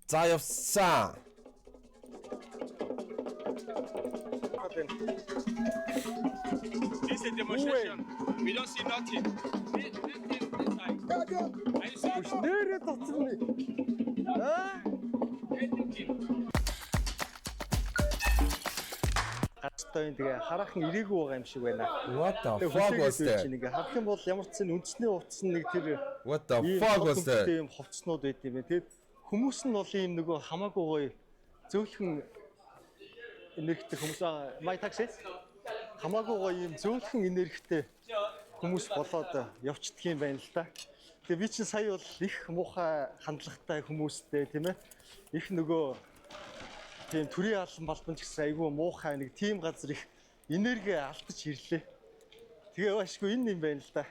За, явсан. This is a demonstration. We don't see nothing. This thing inside. Are you seeing Нэрээ татсан. Аа? anything? Гацтай энэ тэгээ хараахан ирээгүй байгаа юм шиг байна. What the Тэгээ fuck was хүлээгээд that? чинь ингээ харах юм бол ямар ч зэн үндэсний утас нь нэг тэр What the ийм fuck was that? ийм хувцснууд байт юм байна. Тэгээд хүмүүс нь бол ийм нөгөө хамаагүй гоё зөөлхөн энергитэй хүмүүс аа, my taxi, хамаагүй гоё ийм зөөлхөн энергитэй хүмүүс болоод явцдаг юм байна л да. Тэгээ би чинь сая бол их муухай хандлагатай хүмүүстэй, тийм ээ. Их нөгөө тийм төрийн алан балбан ч гэсэн айгүй муухай нэг тийм газар их энерги алдаж ирлээ. Тэгээ ашгүй энэ юм байна л да.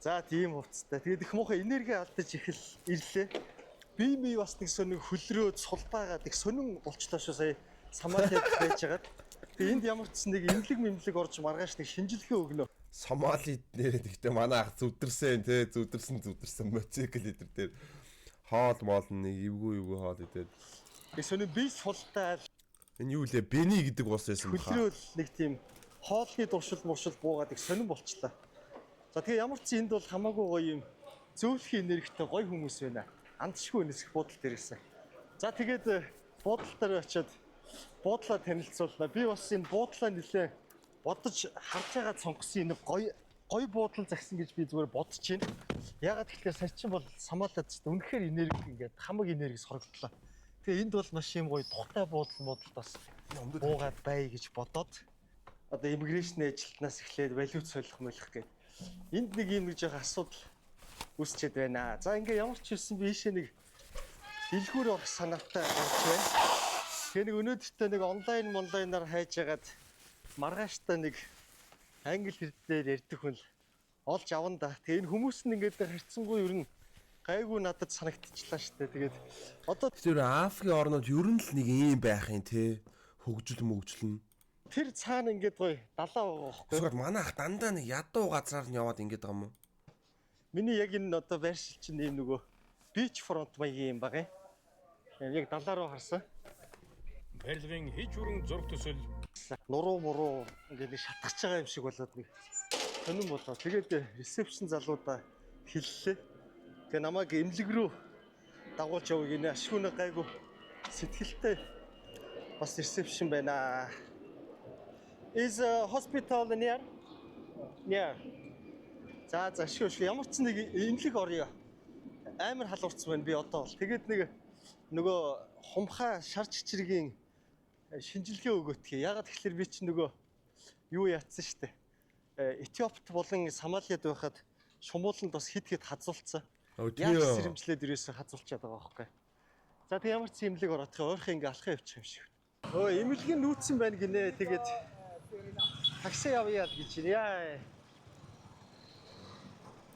За, тийм хувцастай. Тэгээд их муухай энерги алдаж их л ирлээ. Би ми бас нэг сонин хөлрөө сулбаагаад их сонин болчлоо шүү сая Сомалиад байж хагаад. Тэгээ энд ямар ч нэг эмнэлэг мэмлэг орж маргааш нэг шинжилгээ өгнө. Сомалид нэрээ тэгтээ манай ах зүдэрсэн те, зүдэрсэн зүдэрсэн мотоцикл идэр дээр хоол моол нэг эвгүй эвгүй хоол идээд. Нэг сонин би султай. Энэ юу лээ, Бени гэдэг ус байсан баха. Хөлрөөл нэг тийм хоолны дуршил муршил буугаад их сонин болчлаа. За, тэгээ ямар ч энд бол хамаагүй гоё юм зөөлхийн энергитэй гоё хүмүүс байна. Андшгүй нисэх буудал дээрээсээ. За, тэгээд буудал дээр очиод буудлаа танилцуулна. Би бас энэ буудлаа нэлээ бодож харж байгаа цонгосон энэ гоё гоё буудлал загсан гэж би зүгээр бодож байна. Ягаад гэхээр сая чинь бол Сомалиад ч үнэхээр энерги ингээд хамаг энерги сорогдлоо. Тэгээ энд бол маш юм гоё тухтай буудлал муудалд бас буугаад бай гэж бодоод одоо immigration ажилтнаас эхлээд валют солих молих гээд энд нэг юм нэг жоохон асуудал үүсчихэд байна. За, ингээ ямар ч хэлсэн би ийшээ нэг дэлгүүр орох санаатай болж байна. Тэгээ нэг өнөөдөртөө нэг онлайн онлайнаар хайж агаад маргааштай нэг англи хэл дээр ярьдаг хүн л олж аван да. Тэгээ энэ хүмүүс нь ингээд харьцангуй ер нь гайгүй надад санагдчихлаа штэ. Тэгээд одоо Тэр Африкийн орнууд ер нь л нэг ийм байх юм те. Хөгжил мөгжил нь. Тэр цаана ингээд гоё далаа байгаа байхгүй юу? Эсвэл манай ах дандаа нэг ядуу газраар нь яваад ингэж байгаа юм уу? Миний яг энэ одоо байршил чинь ийм нөгөө beach front маягийн юм байгаа юм. Яг далаа руу харсан. Барилгын хич бүрэн зураг төсөл Нуруу муруу ингээд нэг шатгаж байгаа юм шиг болоод нэг сонирн болоо. Тэгээд reception залуудаа хэллээ. Тэгээ намайг эмнэлэг рүү дагуулж явъя гинэ. Ашгүй нэг гайгүй сэтгэлтэй бас reception байна. Is a hospital near? Near. За, ашгүй ашгүй, ямар ч нэг эмнэлэг орё. Амар халуурсан байна би одоо бол. Тэгээд нэг нөгөө хумхаа шар чичиргийн шинжилгээ өгөөтгий. Ягаад гэхэлэр би чинь нөгөө юу яатсан штэ. Этиопт болон Сомалиад байхад шумууланд бас хит хит хазуулцсан. Өө, Яг тийм. сэрэмжлээд ерөөсөө хазуулчаад байгаа байхгүй. За, тэг ямар ч эмнэлэг ороодох ойрхон ингээ алхах явчих юм шиг. Өө, эмнэлгийн нүүцсэн байна гинэ. Тэгээд такси явъя л гэж байна. Яа.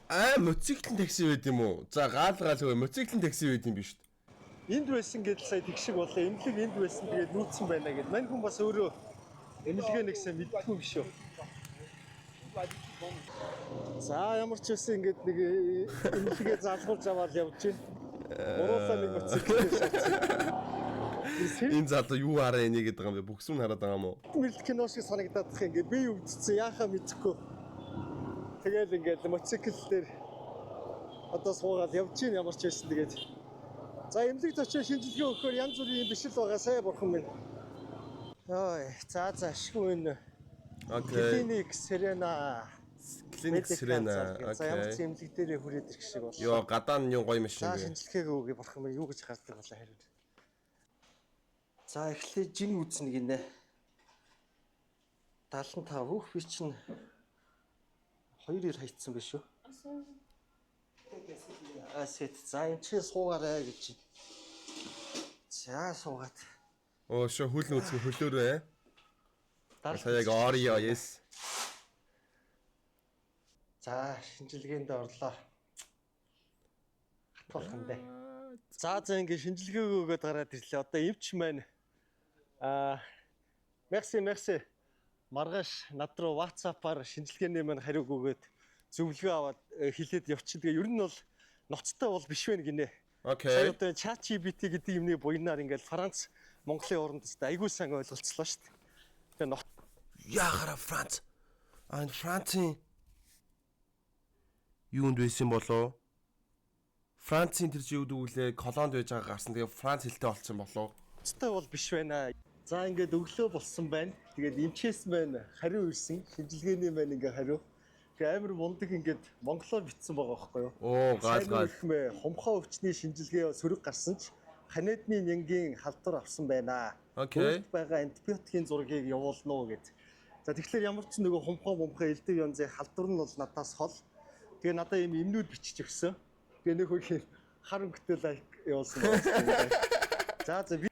Аа, мотоциклэн такси байд юм уу? За, гаал гаал хөө, мотоциклэн такси байд юм биш үү? Энд байсан гэдэл сая тэгшиг болоо. Эмнэлэг энд байсан, тэгээд нүүцсэн байна гэд. Мань хүн бас өөрөө эмнэлгээ нэгсэн мэддэггүй юм шүү. За, ямар ч байсан ингээд нэг эмнэлгээ залгуулж аваад явж байна. Гуруулаа нэг мотоциклээр шатсан. Энэ залуу юу хараа энийг гэдэг юм бэ? Бүксүн хараад байгаа юм уу? Мэрэл кино шиг санагдаад их ингээд би өвдсөн яхаа мэдэхгүй. Тэгэл ингээд мотоцикл дээр одоо суугаад явж гин ямар ч байсан тэгээд. За, эмнэлэгт очиж шинжилгээ өгөхөөр янз бүрийн юм биш л байгаа сая бурхан минь. Ой, за, ашгүй энэ Okay. Клиник Serena. Клиник Serena. За, ямар ч Okay. эмнэлэг дээрээ хүрээд ирэх шиг боллоо. Йоо, гадаа нь юу гоё машин За бэ? шинжилгээг өгье, бурхан минь, юу гэж гардаг болоо хариу. За, эхлээд жин үзнэ гинэ. 75 хүүх би чинь 2 ир хайцсан биш үү? Асет. За, энэ чи суугаарай гэж. За, суугаад. Оо шо, хөл нүүцэн хөлөөрөө. Даралт Сая яг Орео yes. За, шинжилгээнд орлоо. Хат болох юм дээ. За, ингээ шинжилгээг өгөөд гараад ирлээ. Одоо эмч маань merci, merci, маргааш над руу WhatsApp-аар шинжилгээний маань хариуг өгөөд зөвлөгөө аваад хэлээд явчихна. Тэгээ ер нь бол ноцтой бол биш вэ гинэ. Okay. Сая одоо ChatGPT гэдэг юмны буянаар ингээд Франц Монголын оронд өстой айгүй сайн ойлголцлоо шүү дээ. Тэгээ нот Яхара Франц. А энэ Францын юунд байсан болов? Францын тэр чи юу гэдэг үлээ колонд байж байгаа гарсан. Тэгээ Франц хэлтэй болчихсон болов? Ноцтой бол биш байна. За, ингээд өглөө болсон байна. Тэгээд эмчээс маань хариу ирсэн. Шинжилгээний маань ингээ хариу. Тэгээ амар мундаг, ингээд монголоор бичсэн байгаа байхгүй юу? Оо, гал Сайн гал. Ихмээ хумхаа өвчний шинжилгээ сөрөг гарсан ч ханиадны нянгийн халдвар авсан байна. Okay. Өөрт байгаа антибиотикийн зургийг явуулна уу гэд. За, тэгэхээр ямар ч нөгөө хумхаа мумхаа элдв янзын халдвар нь бол надаас хол. Тэгээ надаа ийм эмнүүд бичиж өгсөн. Тэгээ нэг хөрхийн хар өнгөтэй like явуулсан байна. За, би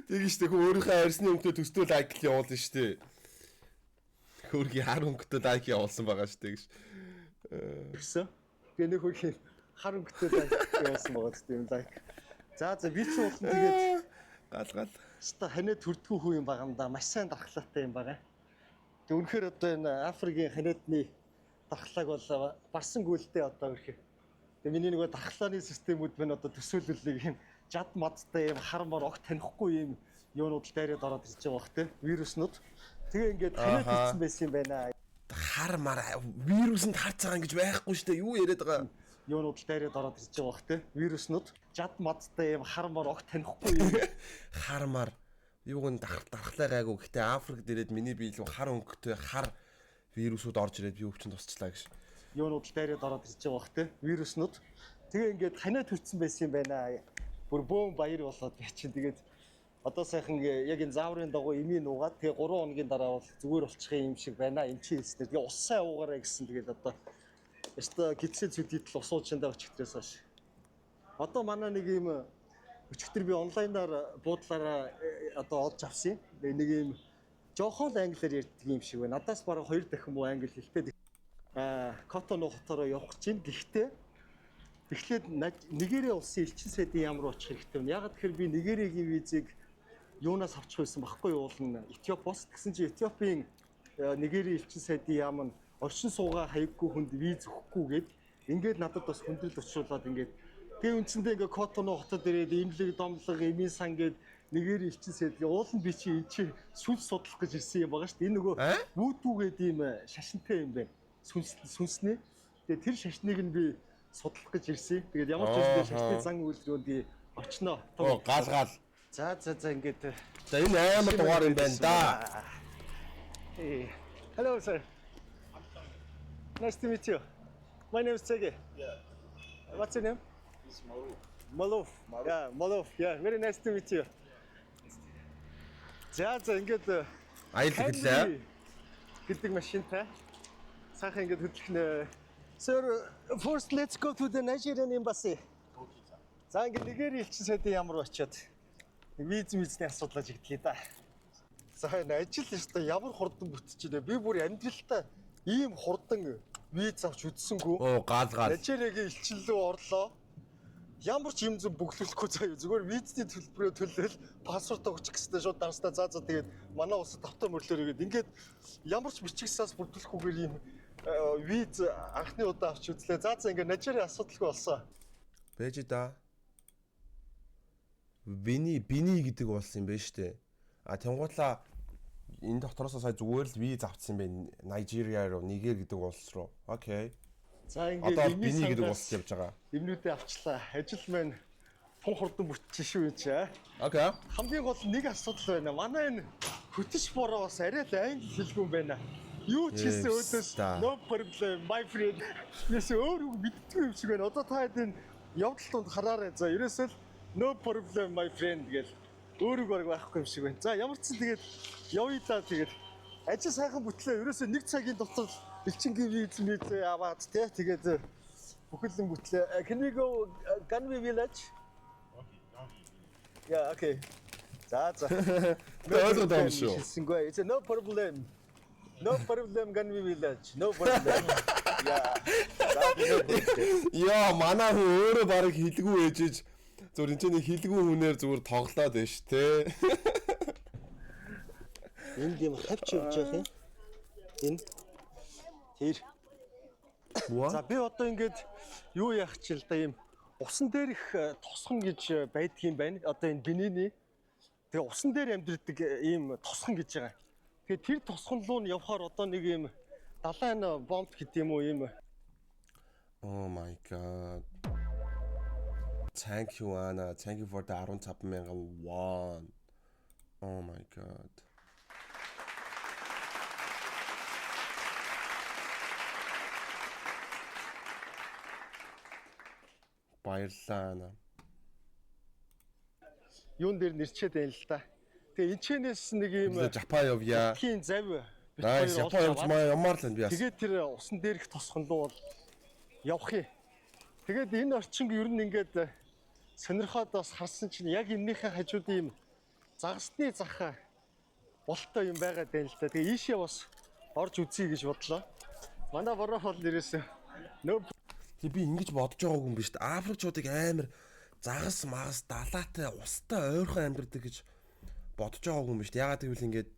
Тэгин штэ, хөө өөрийнхөө арьсны өнгөтэй төстөө like л явуулна штэ. Хөөргийн хар өнгөтэй like явуулсан байгаа штэ гэж. өгсөн. Тэгээ нэг хөрхийн хар өнгөтэй like явуулсан байгаа ч тийм like. За, би ч болон тэгээд Гал гал. Өстой ханиад төрдгөө хүү юм байгаа юм да. Маш сайн дархлаатай юм байгаа. Тэг үнэхээр одоо энэ Африкийн ханиадны дархлааг бол барсан гүйлдээ одоо үнэхээр. Тэг миний нөгөө дархлааны системүүд мань одоо төсөөлөл нэг юм жад мадтай юм хар мар огт танихгүй юм юунууд л дайраад ороод ирж байгаа бах те вируснууд. Тэгээ ингээд ханиад ирсэн байсан юм байна. Хар мар вирусэнд харц байгаа гэж байхгүй штэ. Юу яриад байгаа? Юунууд л дайраад ороод ирж байгаа бах те вируснууд, жад мадтай юм хар мар огт танихгүй юм Хар мар юуг нь дархлаа гайгүй. Гэтэ Африк дээрээд миний бие рүү хар өнгөтэй хар вирусууд орж ирээд би өвчин тусчлаа гэж. Юунууд л дайраад ороод ирж байгаа бах те вируснууд. Тэгээ ингээд ханиад төрсэн байсан юм байна. Бүр бөөн баяр болоод би чинь тэгээд одоо сайхан яг энэ зааврын дагуу эмийн нуугаад, тэгээ 3 хоногийн дараа бол зүгээр болчих юм шиг байна. Эмчийн хэлснээр тэгээ ус сайн уугаарай гэсэн. Тэгээд одоо өстой гидсээ зүдийтэл ус ууж чандаа өчигдрээс хойш. Одоо манай нэг юм өчигдөр би онлайнаар буудлаараа одоо олж авсан юм. Тэгээ нэг юм жоохон л англиар ярьдаг юм шиг байна. Надаас бараг хоёр дахин муу англи хэлтэй. Котону хотоороо явах гэж байна. Гэхдээ эхлээд Нигерийн улсын элчин сайдын яам руу очих хэрэгтэй байна. Ягаад тэгэхээр би Нигерийн визийг юунаас авчих байсан багхгүй юу, уулна Этиопоос. Тэгсэн чинь Этиопийн Нигерийн элчин сайдын яам нь оршин суугаа хаяггүй хүнд виз өгөхгүйгээд ингээд надад бас хүндрэл учруулад, ингээд тэгээ үндсэндээ ингээд Котону хотод ирээд эмнэлэг домлого, эмийн сан гээд Нигерийн элчин сайд уулна, би чи энэ чи сүнс судлах гэж ирсэн юм байгаа шүү дээ. Энэ нөгөө Аа? вүдүү гэдэг ийм шашинтай юм байна. Сүнс сүнсний. Тэгээ тэр шашныг нь би судлах гэж ирсэн. Тэгээд ямар ч байсан шашны зан үйл рүү би очноо. Оо, гал гал. За, ингээд За, энэ амар дугаар юм байна да. Hey. Hello, sir. Nice to meet you. My name is Tsege. Yeah. What's your name? It's Maru. Maloof. Yeah, Maloof. Yeah, very nice to meet you. За, ингээд Аялал эхэллээ. Camry гэдэг машинтай сайхан ингээд хөдлөх нэ. Sir, first let's go to the Nigerian embassy. Okay, sir. За, ингээд Нигерийн элчин сайдын яам руу очиод нэг виз мизний асуудлаа жигдлээ да. За, энэ ажил өстой ямар хурдан бүтэж байна. Би бүр амьдралдаа ийм хурдан виз авч үзсэнгүй. Оо, гал гал. Нижериагийн элчин лүү орлоо. Ямар ч юм зүг бөглөхгүй заяа. Зүгээр визний төлбөрөө төлөөл, паспорт өгчих гэстэй шууд дарснаа, за, тэгээд манай улсад тавтай мөрлөөрэй гээд ингээд ямар ч бичигсаас бүрдүүлэхгүйгээр ийм виз анхны удаа авч үзлээ. За, ингээд Нижери асуудалгүй болсон. Бэж да. Бини Бини гэдэг улс юм байна штэ. А тэнгуутлаа энэ дотроосоо сая зүгээр л виз авчихсан юм байна. Нижериа руу, Нигер гэдэг улс руу. Okay. За, ингээд Одоо эмийн Бини гэдэг сангаас улсад явж байгаа. эмнүүдээ авчлаа. Ажил маань тун хурдан бүтчих шүү энэ чи. Аа. Okay. Хамгийн гол нэг асуудал байна. Манай энэ хөтөч бороо бас арай л англи хэлгүй юм байна. Юу ч хийсэн өөдөөс Ёстой. "No problem, my friend." Яс өөр үг мэддэггүй юм шиг байна. Одоо та хэд энэ явдал тунд хараарай. За, ерөөсөө л "No problem, my friend" гэл өөр үг бараг байхгүй юм шиг байна. За, ямар ч зэн тэгээд явъя да, тэгээд ажил сайхан бүтлээ. Ерөөсөө нэг цагийн дотор элчингийн виз миз аваад те тэгээд бүхэл юм бүтлээ. Can we go Ganvi village? Okay, Ganvi. Yeah, okay. За. Тэгээ ойлгоод байгаа юм шүү. Хэлсэнгүй. It's a no problem. No problem, Ganvi village. No problem. Yeah. За, no problem. Яа, манай хүн өөрөө бараг хэлгүй ээжиж зүгээр энэ ч нэг хэлгүй хүнээр зүгээр тоглоод байна ш тэ. Энд юм хавч явж явах юм. Энэ. Тэр. За, би одоо ингээд юу яах чи л да, юм Усан дээрх тосгон гэж байдгийн байна. Одоо энэ Бенины. Тэгээ усан дээр амьдардаг ийм тосгон гэж байгаа. Тэгээ тэр тосгон руу нь явхаар одоо нэг ийм далайн бомб гэдэг юм уу, ийм Oh my God. Thank you, Anna. Thank you for the 15 мянган won. Oh my God. Баярлалаа, Anna. Юун дээр нэрчээд байна л да. Тэгээ энчэнээс нэг ийм Жапан явъя. Тхийн зав бит Nice. хоёр Япон олж явж аваад маа ямаар л байна би бас. Тэгээд тэр усан дээрх тосгон руу бол явах юм. Тэгээд энэ орчинг ер нь ингээд сонирхоод бас харсан чинь яг энэнийхээ хажууд ийм загасны зах болтой юм байгаад байна л да. Тэгээ ийшээ бас орж үзье гэж бодлоо. Манай бороо бол нэрээс нөө Тэг би ингэж бодож байгаагүй юм биш үү? Африкчуудыг амар загас магас далаатай устай ойрхон амьдардаг гэж бодож байгаагүй юм биш үү? Ягаад гэвэл ингээд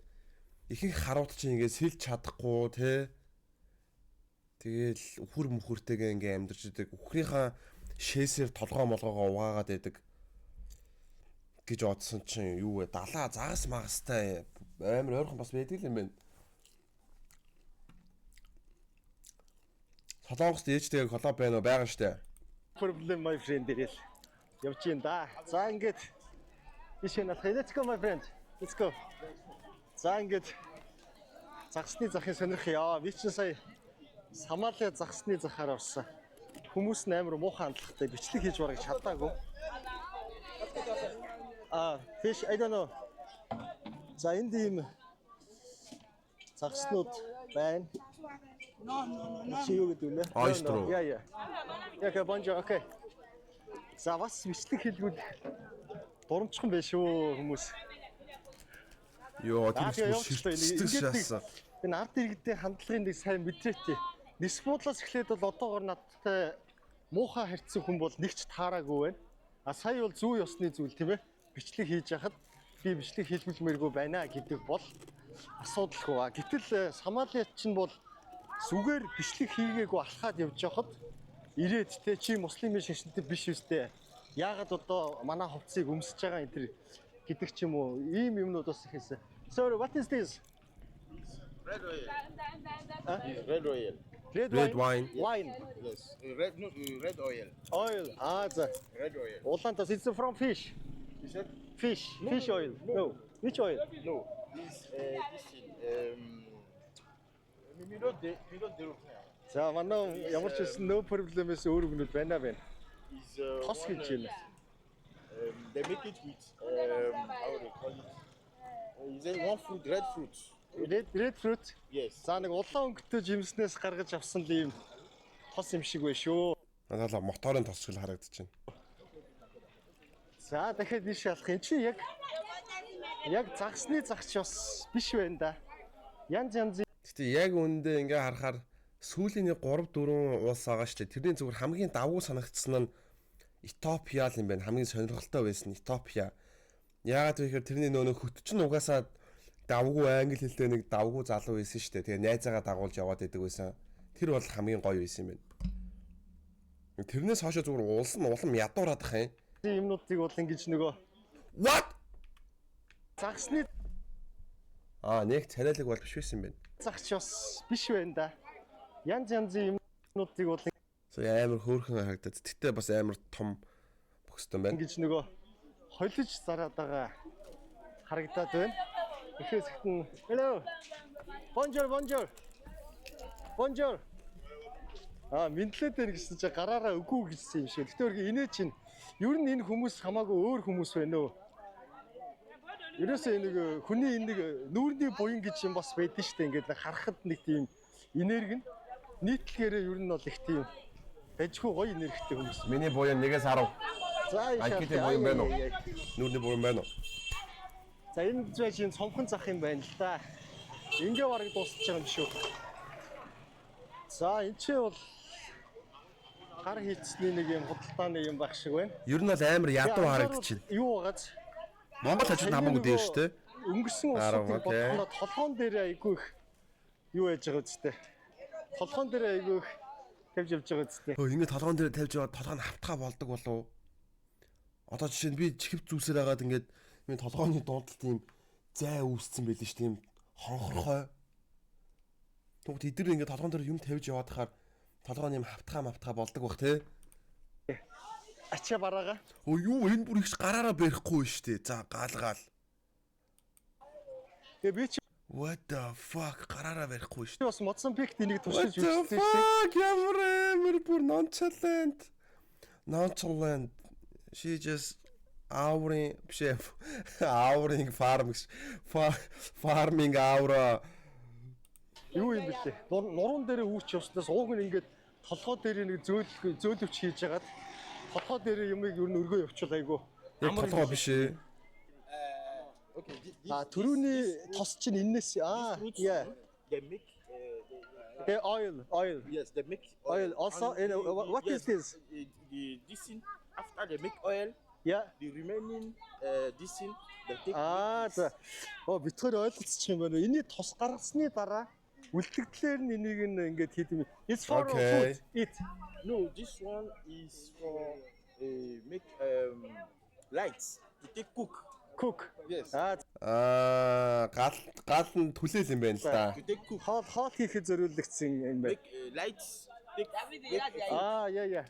ихэнх харууд чинь ингээд сэлж чадахгүй те. Тэгээл үхэр мөхөртэйгээ ингээд амьдарч идэг. Үхрийнхаа шээсээр толгоо молгоогоо угаагаад байдаг гэж бодсон чинь юу вэ? Далаа загас магастай амар ойрхон бас байдаг юм байна. Солонгост ээжтэйгээ collab байна уу? Байгаа штэ. Problem, my friend дээрэл явж юм да. За, ингээд ийшээ налах. Let's go, my friend. Let's go. За, ингээд загасны захын сонирхъя. Би чинь сая Сомали загасны захаар орсон. Хүмүүс нь амар муухай хандлагатай, бичлэг хийж бараг чадаагүй. А, fish, I don't know. За, энд ийм загаснууд байна. Чи юу гэдэг вэ? Oyster уу? Yeah. Okay, bonjour. Okay. За, бас бичлэг хийлгүүл дурамчхан байх шүү, хүмүүс. Йоо, Аа, тэр тэгээ их явуулчлаа. ширтдэг Ингээд нэг шаасан. энэ ард иргэдийн хандлагын нэг сайн мэдрээтэй. Нис буудлаас эхлээд бол одоогор надтай муухай харьцсан хүн бол нэг ч таараагүй байна. А сая бол зүй ёсны зүйл, тийм ээ. Бичлэг хийж яхад би бичлэг хийлгүүлмээргүй байна гэдэг бол асуудалгүй. А гэтэл Сомалиач чинь бол зүгээр бичлэг хийгээгүй алхаад явж байхад ирээд те, чи муслимын шашинтай биш үстэй. Яагаад одоо манай хувцсыг өмсөж байгаа энэ төр гэдэг ч юм уу, ийм юмнууд бас ихээсэ. Sorry, what is this? Red oil. Red oil. Red, Red wine. Wine. Yes. Red, no, red oil. Oil. Аа, за. Red oil. Улаан тос, it's from fish. You said Fish. Fish oil. No. Which oil? No. This thing. You know the you know the За, манай ямар ч байсан no problem-ээс өөр үгнүүд байна байна. Is Тос one, гэж байна. They make it with how do they call it? Is it one fruit? Red fruit. Red fruit. Yes. За, нэг улаан өнгөтэй жимснээс гаргаж авсан л ийм тос юм шиг байна шүү. Надад л моторын тос шиг л харагдаж байна. За, дахиад тийш алах юм чи яг загасны загч бас биш байна да. Янз янзын Гэтэ яг үүндээ ингээ харахаар сүүлийн нэг 3 4 улс байгаа шүү дээ. Тэрний зүгээр хамгийн давгүй санагдсан нь Этиопиа л юм байна. Хамгийн сонирхолтой байсан нь Этиопиа. Яагаад вэ гэхээр тэрний нөө хөт чинь угаасаа давгүй англи хэлтэй нэг давгүй залуу байсан шүү дээ. Тэгээ найзаагаа дагуулж яваад идэг байсан. Тэр бол хамгийн гоё байсан юм байна. Тэрнээс хойш зүгээр улс нь улам ядуураад ах юм. юмнуудыг бол ингэж нөгөө What? загасны Аа, нэг царайлаг бол биш байсан юм байна. загч бас биш байна да. Янз янзын юмнуудыг бол So амар хөөрхөн харагдаад. Тэгтээ бас амар том бөхстөн байна. ингэж нөгөө холиж зараад байгаа харагдаад байна. Эхээс хэвтэн. Hello. Bonjour, bonjour. Bonjour. Аа, мэндлээд байна гэсэн чинь гараараа үгүй гэсэн юм шиг. Гэтэ өргө инээ чинь ер нь энэ хүмүүс хамаагүй өөр хүмүүс байна өө. Ерөөсөө энэ нэг хүний энэ нэг нүүрний буян гэж юм бас байдэн штэ, ингээд нэг харахад нэг тийм энерги нь нийтлэгээрээ ер нь бол их тийм дажгүй гоё энергитэй хүмүүс. Миний буян 1-ээс 10. За, IQ-тэй буян байна уу? Нүүрний буян байна уу? За, энэ зүй чинь цомхон зах юм байна л да. Ингээ бараг дуусчих байгаа юм шүү. За, энэ ч бол гар хийцний нэг юм худалдааны юм байх шиг байна. Ер нь бол амар ядуу харагдчихэв. Юу байгааз Монгол хажууд хамаагүй дээр шүү дээ. Өнгөрсөн улсуудыг 10, okay. бодоход толгоон дээр айгүй их юу яаж байгаа үстэй. Толгоон дээр айгүй их Тавьж явж байгаа үстэй. Хөө, ингэ толгоон дээр тавьж яваад толгой нь хавтгаа болдог болов. Одоо жишээ нь би чихв зүүсээр хагаад ингээд миний толгойн дундалт ийм зай үүссэн байлээ шүү дээ. Ийм хонхорхой. Тэгвэл эдгээр ингээд толгоон дээр юм тавьж яваад хахаар толгой нь ийм хавтгаа мавтгаа болдог бах те. Ачаа бараага. Өө, юу, энэ бүр ихш гараараа барихгүй шүү дээ. За, гал гал. Тэгээ би чи What the fuck, гараараа барихгүй шүү дээ. бас Мозамбикт энийг What туршиж the үзсэн шүү дээ. fuck, ямар амар бүр nonchalant. Nonchalant. She just auring биш ээ. Auring farm гэж. Farming aura. Юу юм бэлээ? Нуруунд дээр үүч явснаас ууг нь ингээд толгой дээр нэг зөөлөвч хийж хагаад толгой дээр юмыг ер нь өргөө явуучвал айгу. Яг толгой биш ээ. А, түрүүний тос чинь энэс аа, yeah. They make The oil, oil. Yes, they make Oil also And in, what yes, is this? The this thing, after they make oil, the remaining this thing they take. Аа, за. Оо, бид хоёр ойлголцчих юм байна уу? Эний тос гаргасны дараа үлдэгдлээр нь энийг нь ингээд хийд юм. It's for food. Eat. No, this one is for make lights to take cook. Cook. Yes. Аа. Аа, гал гал нь түлээл юм байна л да. To take cook. Хоол хийхэд зориулагдсан юм байна. Make lights. Take, make Аа, yeah.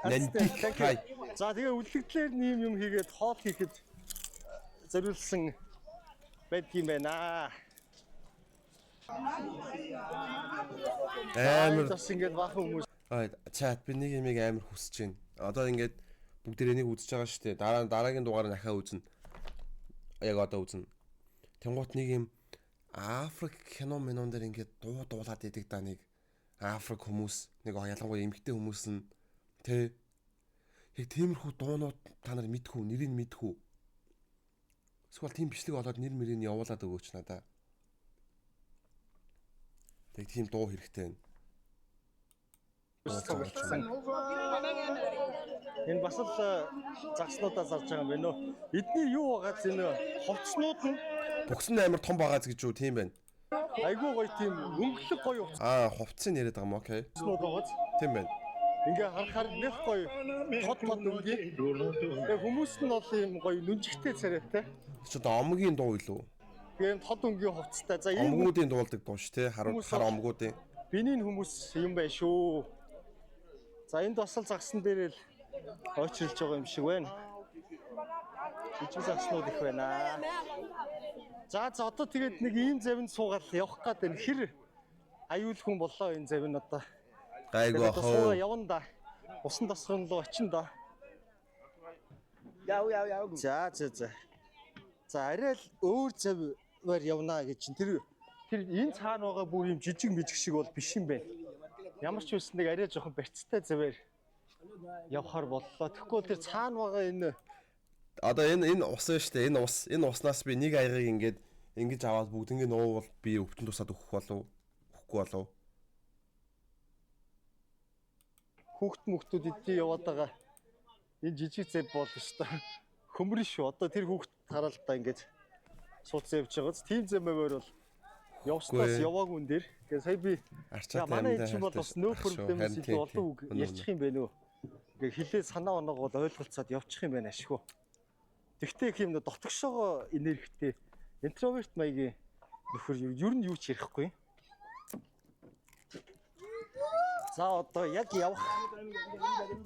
Нандик. Thank you. Хай. За, тэгээ үлдэгдлээр нь ийм юм хийгээд хоол хийхэд зориулсан байдгийм байна. Амар. Бас ингээд баахан хүмүүс Аа, chat, би нэг юмыг амар хүсэж байна. Одоо ингээд бүгдээр энийг үзэж байгаа шүү дээ. Дараа дараагийн дугаар нь дахиад үзнэ. Яг одоо үзнэ. Тэнгуут нэг юм Африк кино минон дээр ингээд дуу дуулаад идэг да, нэг Африк хүмүүс, нэг ялангуяа эмэгтэй хүмүүс нь тэ, яг тиймэрхүү дуунууд та нар мэдхүү, нэрийг мэдхүү? Эсвэл тийм бичлэг олоод нэр мөрийг явуулаад өгөөч надаа. Тэг тийм дуу хэрэгтэй байна. Цуглдсан. Энэ бас л загаснуудаа зарж байгаа юм байна уу? Эдний юу байгаа зэн хувцснууд нь Бөгсөн амар том багаз гэж юу, тийм байна. айгүй гоё, тийм өнгөлөг гоё Аа, хувцсыг яриад байгаа юм. Okay. хувцснууд байгааз. Тийм байна. Ингээ харахаар нэх гоё тод тод өнгөний. Тэгээ хүмүүс нь бол ийм гоё нүнжигтэй царайтай. Чи одоо омгийн дуу илүү. Тэгээ ийм тод өнгийн хувцастай. За, ийм Омгуудын дуулдаг дуу ш тэ, хар Хүмүүс хар бол- омгуудын. Бенин хүмүүс юм байна шүү. За, энд бас л загсан дээр л ойчилж байгаа юм шиг байна. Жижиг загснууд их байна. За, одоо тэгээд нэг ийм завинд суугаад явах гад байна. Хэр аюул хүн боллоо энэ завин одоо. Гайгүй Тэгээд ах одоо суугаа уу. явна да. Усан дасган руу очин да. За. За, арай л өөр заваар явна гэж чинь тэр энэ цаана байгаа бүр юм жижиг мижиг шиг бол биш юм байна. Ямар ч үс нэг арай жоохон барьцтай заваар явхаар боллоо. Тэгэхгүй бол тэр цаана байгаа энэ Одоо энэ ус байна штэ. Энэ ус, энэ уснаас би нэг аягийг ингээд ингэж аваад бүгднийг нуувал би өвчин тусаад өгөх болов? Өгөхгүй болов? Хүүхд мөхтүүд эдний яваад байгаа энэ жижиг зав бол өстой хөмрөн шүү. Одоо тэр хүүхд хараад та ингэж сууцсан явж байгааз тийм зэмээр бол явснаас Үгүй. яваагүй энэ дээр. Тэгээ сая би Арчаатай За, манай амьдаа энэ чинь бол бас no problem-с илүү олон үг ярьчих юм байна уу? Ингээ хилээ санаа оноог бол ойлголцоод явчих юм байна ашгүй. Тэгтээ их юм дотгошоогоо энергитэй introvert маягийн нөхөр ер нь юу ч ярихгүй. За, одоо яг явах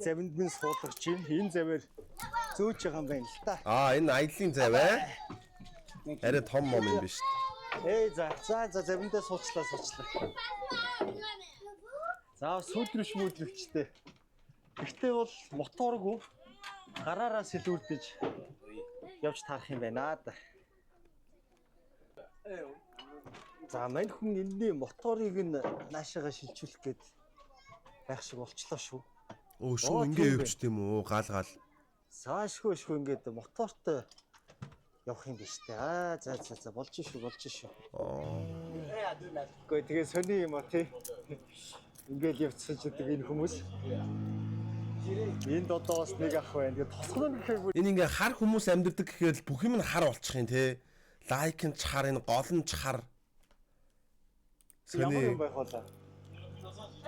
завинд минь суулгаж чинь энэ заваар зөөж байгаа юм байна л та. Аа, энэ аяллаа зав ээ. Арай том мом юм биш. Эй, за, завиндаа суучлаа суучлаа. За, сүдрвч мүдрвчтэй. Гэхдээ бол моторгүй гараараа сэлүүрдэж явж таарах юм байна да. За, мань хүн энэний моторыг нь наашаага шилжүүлэх гээд байх шиг болчлоо шүү. Өө, шүү, Оо, ингэ тийм явж тийм үү? Гал гал. Заашгүй шүү, ингээд мотортой явах юм биш үү? Аа, за, болж шүү, болж шүү. Үгүй, тэгээ сони юм а тий. Ингээл явцсан ч гэдэг энэ хүмүүс. Энд одоо бас нэг ах байна. Тэгээ тосгон гэхээр бүр Энэ ингээ хар хүмүүс амьдэрдэг гэхээр л бүх юм нь хар болчих юм те. Лайк нь ч хар, энэ гол нь ч хар. ямар Сони юм байх вэ?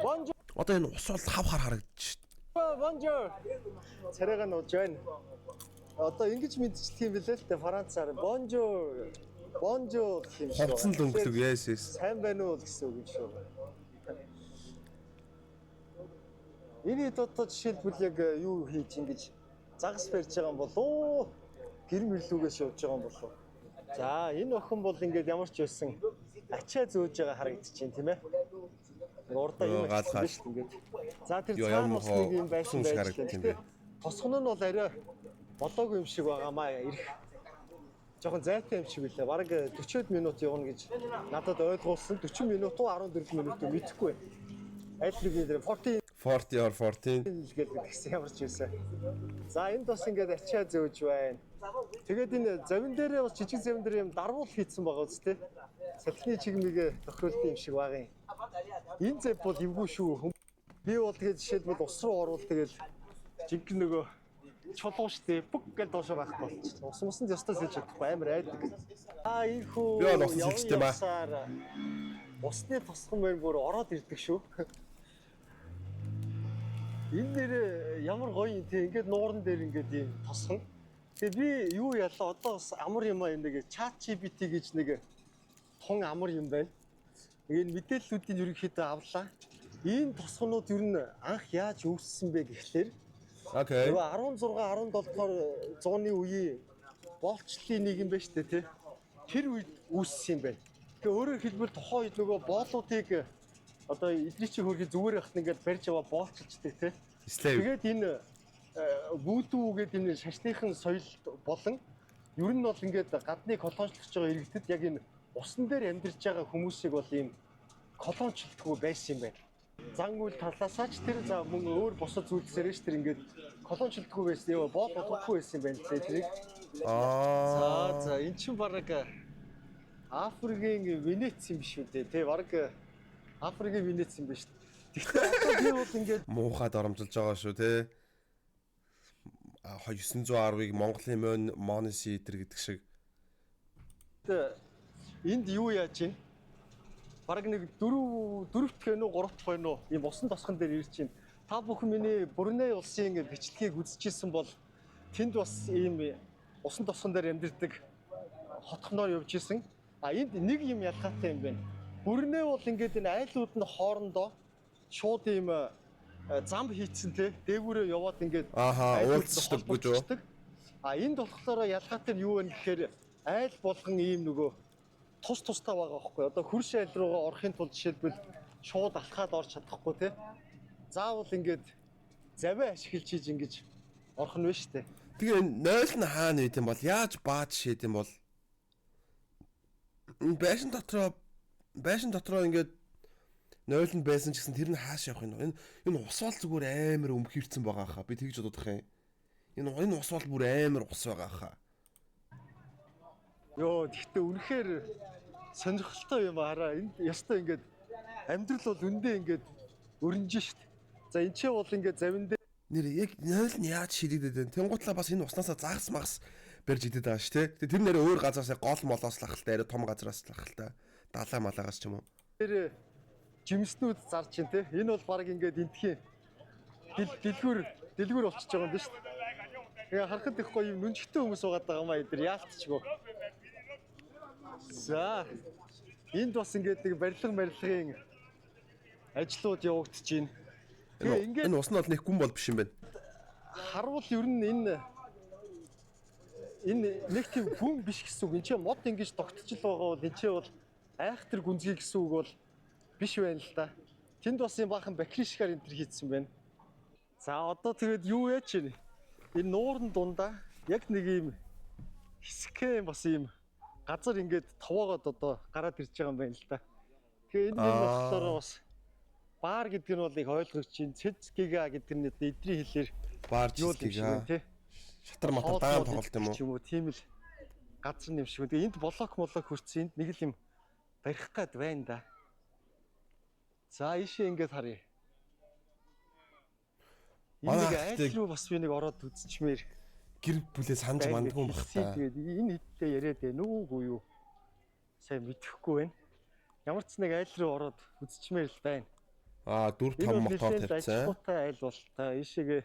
Bonjour. Одоо энэ ус бол хав хар харагдаж шít. Bonjour. Царайгаа нууж байна. Одоо ингэж мэдчихдэг юм билээ л дээ Францаар. Bonjour. Bonjour гэх юм шиг. Хувцсан л өнгөлөг. Yes. Сайн байна уу гэсэн үг юм шиг. Энэ хэд одоо жишээлбэл яг юу хийж ингэж загас барьж байгаа юм болов уу? Гэр мэрлүүгээс явж байгаа юм болов уу? За, энэ охин бол ингээд ямар ч байсан ачаа зөөж байгаа харагдчихээн, тийм ээ. Нэг урдаа юм Йоо, гал ачсан гал. шүү дээ ингээд. За, тэр Йоо, цаана ямар бас нэг юм мохоо байсан сүнс байж харагдчих юм лээ. бэ? Тосгон нь бол арай болоогүй юм шиг байгаамаа ирэх. Жохон зайтай юм шиг үлээ. Бараг 40 минут явна гэж надад ойлгуулсан. 40 минут уу 14 минут уу мэдэхгүй байна. Аль нэг юм дээр 40 40 or 14. л гэдэг ямар ч байсан. За, энд бас ингээд ачаа зөөж байна. Тэгээд энэ завин дээрээ бас жижиг завин дээр юм дарвуул хийцэн байгаа үст тэ. Салхины чигмэгээ тохиолдсон юм шиг байгаа юм. Энэ зав бол эвгүй шүү. Би бол тэгээд жишээлбэл ус руу орвол тэгэл жинхэнэ нөгөө чулуу штэ бүк гэж доошоо байхгүй болчих. Ус мусанд ёстой сэлж чадахгүй амар айдаг. Аа, ийхүү. Би бол усан сэлжтэй юм аа. явсаар усны тусган морь бүр ороод ирдэг шүү. Энэ нэр ямар гоё юм те, ингээд нууран дээр ингээд ийм тосгон. Тэгээ би юу ялаа одоо бас амар юм аа, энэ нэг chat GPT гэж нэг тун амар юм байна. Энэ мэдээллүүдийн ерөнхийдөө авлаа. Энэ тосгонууд ер нь анх яаж үүссэн бэ гэхлээр Okay. нөгөө 16 17 дугаар зууны үеийн боолчлолын нэг юм байна шүү дээ тий. Тэр үед үүссэн юм байна. Тэгээ өөрөөр хэлбэл тухайн үед нөгөө боолуудыг одоо эдний чинь хөрхи зүгээр яхад ингээд барьж аваа боолчилчдаг тий. Slave. Тэгээд энэ вүдүү гэдэг энэ шашныхан соёл болон ер нь бол ингээд гадны колоничлогч байгаа иргэдэд яг энэ усан дээр амьдарч байгаа хүмүүсийг бол ийм колоничлдгүй байсан юм байна. Зан үйл талаасаа ч тэр за мөн өөр бусад зүйлсээрээ ч тэр ингээд колоничлдгүй байсан юм боол болгохгүй байсан юм байна лээ тэрийг. За Аа. за, эн чинь бараг Африкийн Венец юм биш үү дээ тий, бараг Африкийн Венец юм биш. Тэгэхдээ одоо би бол ингээд Муухай доромжилж байгаа шүү те. 910-ыг Монголын мон Мониси идэр гэдэг шиг. Энд юу яаж юм? Бараг нэг дөрөв дөрөв дэх вэ үү, гурав дахь вэ үү? Ийм усан тосгон дээр ирж байна. Та бүхэн миний Бруней улсын бичлэгийг үзчихсэн бол тэнд бас ийм усан тосгон дээр амьдардаг хотхноор явж исэн. А энд нэг юм ялгаатай юм байна. Бруней бол ингээд энэ айлууд нь хоорондоо шууд ийм зам хийцэн те дээгүүрээ яваад ингээд Ааха, айлууд нь уулздаг гэж үү? холбогдчихдаг. А энд болохоор ялгаатай нь юу вэ гэхээр айл болгон ийм нөгөө тус тустай байгаа байхгүй. Одоо хөрш айл руугаа орохын тулд жишээлбэл шууд алхаад орж чадахгүй те. Заавал ингээд завиа ашиглаж хийж ингэж орох нь вэ штэ. Тэгээ энэ 0 нь хаана байт юм бол яаж бааж шийд юм бол энэ байшин дотроо ингээд 0 нь байсан ч гэсэн тэр нь хааш явах юм. Энэ ус бол зүгээр амар өмхийрцэн байгаа хаа. Би тэгж бодох юм. Энэ ус бол бүр амар ус байгаа хаа. Йоо, тэгтээ үнэхээр сонирхолтой юм хараа. Энд ёстой ингээд амьдрал бол үндэ ингээд өрнөж штт. За, энэ ч бол ингээд завин дээр Нэр яг 0 нь яаж шийдэгдээд байна. Тэнгуутлаа бас энэ уснаасаа загас магас барьж идэд байгаа ш тэ. Тэгээ тэр нэрээ өөр газараас гол молоос л ахaltaа арай том газараас л ахaltaа. Далаа малаагаас ч юм уу. Жимснүүд зарж чинь те. Энэ бол баг ингээд энтхийн дэлгүүр дэлгүүр болчихж байгаа юм байна шүү дээ. Тэгээ харахад их гоё юм нүнжигтэй хүмүүс байгаа даа маа эдэр яалтчгүй. За, энд бас ингээд нэг барилга барилгын ажлууд явагдаж байна. Тэгээ Энэ ингээд энэ ус нь бол нэг гүн бол биш юм байна. харуул ер нь энэ нэг тийм гүн биш гэсэн үг. Энд чинь мод ингэж тогтчил байгаа бол энэ чинь бол айхтар гүнзгий гэсэн үг бол биш байна л да. Тэнд бас юм баахан бакришкаар энэ төр хийцэн байна. За, одоо тэгээд юу яаж чинь энэ нуурн дундаа яг нэг юм хэсгэн бас юм газар ингээд товоогоод одоо гараад ирж байгаа юм байна л да. Тэгээ энэ юм болохоор бас баар гэдэг нь бол их ойлгогч чинь цэцгига гэдэг нь эдний хэлээр Баар юу л юм шиг байна чизгига. тий. Шатар матар даан тоглолт юм уу? Ч юм уу, тийм л газар юм шиг. Тэгээ энд блок молок хүрсэн, энд нэг л юм барих гад байна да. За, ийшээ ингээд харъя. Энэ Манай нэг ахтай айл руу бас би нэг ороод үзчихмээр. Гэр бүлээ санаж Байна мандгүй юм бах хэлсэн. та. Тэгээд энэ хэдтэй яриад байна уугүй юу? Сайн мэдэхгүй байна. Ямар ч нэг айл руу ороод үзчихмээр л байна. Аа, 4 Энэ 5 бол мотор нэлээд тавьсан. Ажихуйтай айл бол та ийшээгээ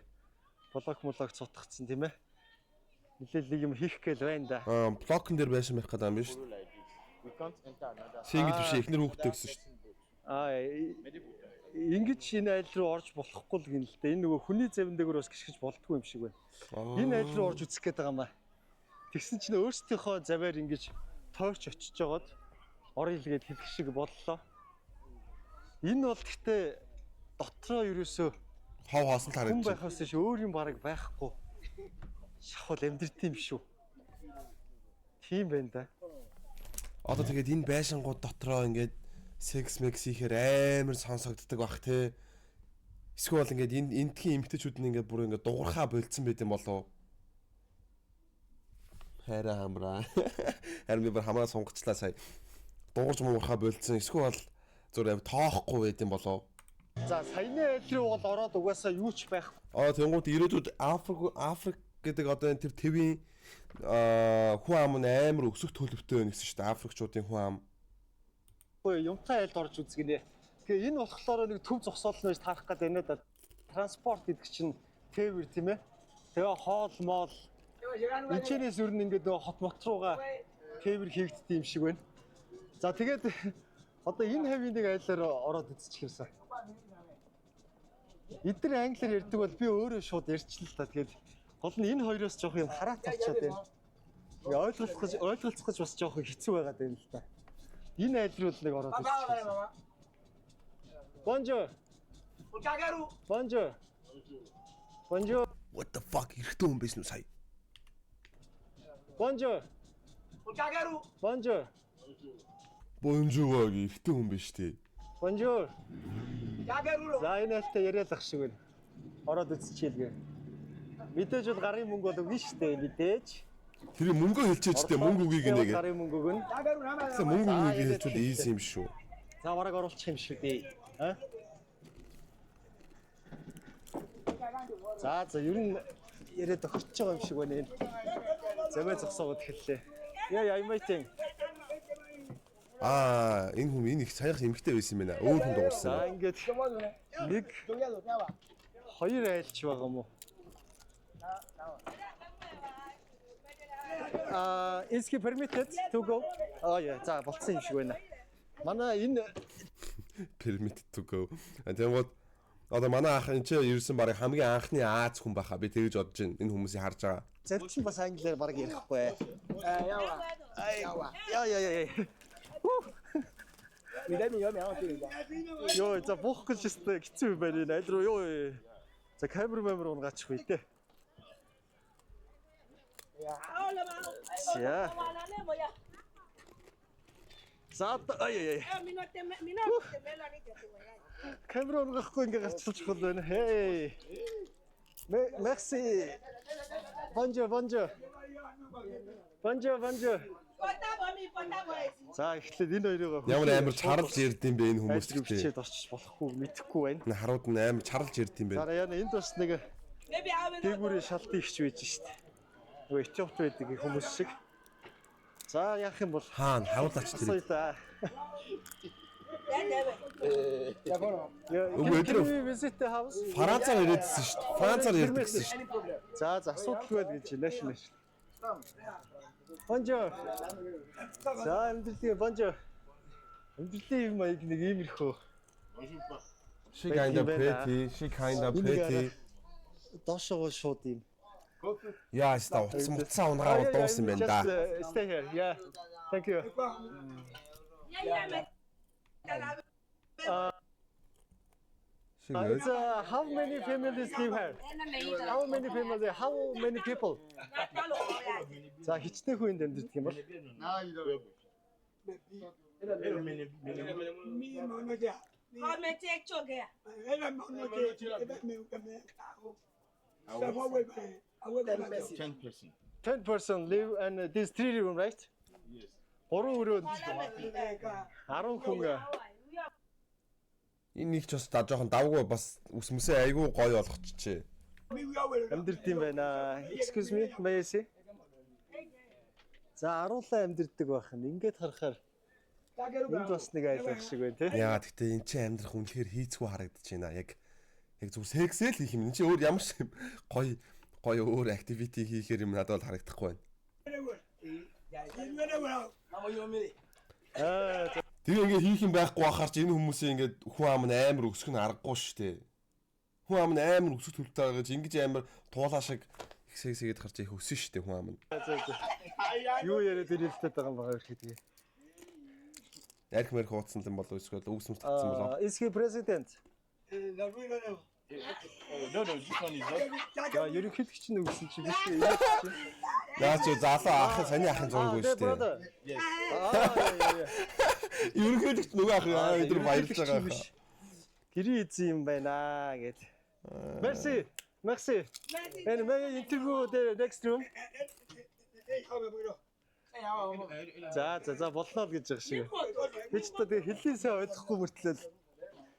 блок млок цутгацсан, тийм ээ. Нэлээд нэг юм хийх гээл байна да. Аа, блокн дээр байшин барих гэдэг юм биш үү? Follow like this. We can't enter another. Single биш, эхнэр хүүхдтэй гэсэн шүү дээ. Аа, ингэж энэ айл руу орж болохгүй л гин л дээ. Энэ нөгөө хүний завин дээгүүр бас гიშгэж болдгүй юм шиг байна. Энэ айл руу орж үзэх гээд байгаа юм аа. Тэгсэн чинь өөрсдийнхөө заваар ингэж тойрч очиж жагаад орё л гээд хэлэх шиг боллоо. Энэ бол гэхдээ дотроо ерөөсөө Хов хоосон л хүн харагдаж байна. байхаас ш өөр юм бараг байхгүй. Шахвал амьдрт юм шүү. Тийм байна да. Одоо тэгээд энэ байшингууд дотроо ингээд секс мекс хийхээр амар сонсогддог бах те. Эсвэл ингээд энэ эндхийн эмгтээчүүд нь ингээд бүр ингээд дуурхаа болцсон байт юм болов уу? Хайраа хамраа. Харин би бүр хамраа сунгацлаа сая. Дуурж муурхаа болцсон. Эсвэл зүгээр амар тоохгүй байт юм болов уу? За, саяны айл руу бол ороод угаасаа юу ч байхгүй. Аа, тэнгууд ирээдүйд Африк гэдэг одоо энэ тэр твийн хүн ам нь амар өсөх төлөвтэй байна гэсэн шүү дээ. Африкчуудын хүн ам. Юмтай айлд орж үзгэнэ. Тэгээ энэ болохоор нэг төв зогсоол нь байж таарах гээд байна да. Транспорт гэдэг чинь тээвэр, тийм ээ. Тэгээ хоол моол энэчнээс ер нь ингээд нөгөө хот мот руугаа тээвэр хийгддэг юм шиг байна. За, тэгээд одоо энэ хавийн нэг айлаар ороод үзчих юмсан. Эдгээр англиар ярьдаг бол би өөрөө шууд ярьчихна л та. Тэгээд гол нь энэ хоёроос жоох юм хараат болчиход байна. Тэгээ ойлголцох гэж бас жоох хэцүү байгаад байна л та. Энэ айл руу л нэг ороод үзчих юмсан. Bonjour. Bonjour. Bonjour. What the fuck, эрэгтэй хүн байсан уу сая? Bonjour. Bonjour. Bonjour гэх эрэгтэй хүн биш тий. Bonjour. За, энэ айлтай яриад ах шиг байна. Ороод үзчихээлгээ. Мэдээж бол гарын мөнгө бол өгнө шүү дээ, мэдээж. Тэр мөнгө хэлчээчтэй, мөнгө үгийг нэг. Гарын мөнгө өгнө. Тэгэхээр мөнгө үгийг хэлчихвэл easy юм шүү. За, бараг оруулчих юм шүү дээ. А? За, ер нь яриад тохирч байгаа юм шиг байна энэ. Замаа зогсоогод эхэллээ. Яа, I'm waiting. Аа, энэ хүн энэ их саяхан эмэгтэй байсан юм байна. Өөр хүн дуурсан. За, ингээд нэг хоёр айлч байгаа юм уу? Аа, is he permitted to go? Аа яа, за, болцсон юм шиг байна. Манай энэ Permitted to go. Тэнгууд одоо манай ах энэ ч ирсэн бараг хамгийн анхны Аз хүн баха. Би тэгж бодож байна. Энэ хүмүүсийг харж байгаа. завчин бас англиар бараг ярихгүй. Яа, яа, яа, яа. Йоо, за, буух гэж өстэй хэцүү юм байна энэ айл руу ёо. За, камер мамер унгаачих үе те. За. За, одоо ай ай ай. Камер унгахгүй ингээ гарчилж чухал байна. Hey. Merci. Bonjour, bonjour. Bonjour, bonjour. За, эхлээд энэ хоёрыг Ямар амар чарлж ярьд юм бэ энэ хүмүүс айл руу гэдэг. бичээд орчиж болохгүй мэдэхгүй байна. Энэ харууд нь амар чарлж ярьд юм За, бэ. яна энд бас нэг дээгүүрийн шалтын ихч байж штт. Нөгөө Этиопт байдаг хүмүүс шиг. За, яах юм бол Хаана харуулаач тэр. асууя да. Үгүй, Can we visit the house? Францаар яриадсэн шүү дээ. Францаар ярьдаг гэсэн шүү дээ. За, асуудалгүй л гэж байна шнэ. Bonjour. За, амьдралын bonjour. Амьдралын юм маяг нэг иймэрхүү. She kind of pretty, she kind of pretty. Доошогоо шууд юм. Яа, ста утас мутсаа унгаа дууссан байна да. Just stay here. Yeah. Thank you. She good. It's, how many families live here? How many families? How many people? За, хичнээн хүн энд амьдардаг юм бол? 10 person. 10 person live and this three room, right? Yes. Гурван өрөөнд 10 хүн. Энэ нэг ч бас да жоохон давгүй бас ус мөсөө айгүй гоё болгочихжээ. Амьдард юм байна. Excuse me, may I see? За, аруулаа амьдардаг байх нь. Ингээд харахаар Энд бас нэг айл байх шиг байна, тий. Яа, гэхдээ эн чинь амьдрах үнэхээр хийцгүй харагдаж байна. Яг зүгээр сексэл хийх юм. Энд чинь өөр ямар ч юм гоё гоё өөр activity хийхээр юм надад бол харагдахгүй байна. Аа. Тэгээ ингээ хийх юм байхгүй байхаар чи энэ хүмүүсийн ингээд хүн ам нь амар өсөх нь аргагүй шүү дээ. Хүн ам нь амар өсөх төлөвтэй байгаа гэж ингэж амар туулаа шиг их секс хийгээд гарч их өсөн шүү дээ хүн ам нь. Юу яриад ирэлтээд байгаа юм байгаа хэрэг тэгээ. Арх марх ууцсан юм болов эсвэл үгсэмс татсан болов. Is he president? No, no, this one is not. За, ерөнхийлөгч нь үгсэн чи биш үү? Наа чи залуу ах, саний ахын зураг үү шүү дээ. Yes. Аа. Ерөнхийлөгч нөгөө ах аа өдөр баярлж байгаа ах. Гэрийн эзэн юм байна гэд. Merci. Merci. And may I interview the next room? За, болно л гэж байгаа шиг. Би ч одоо тэгээ хэлний сайн ойлгохгүй мөртлөө л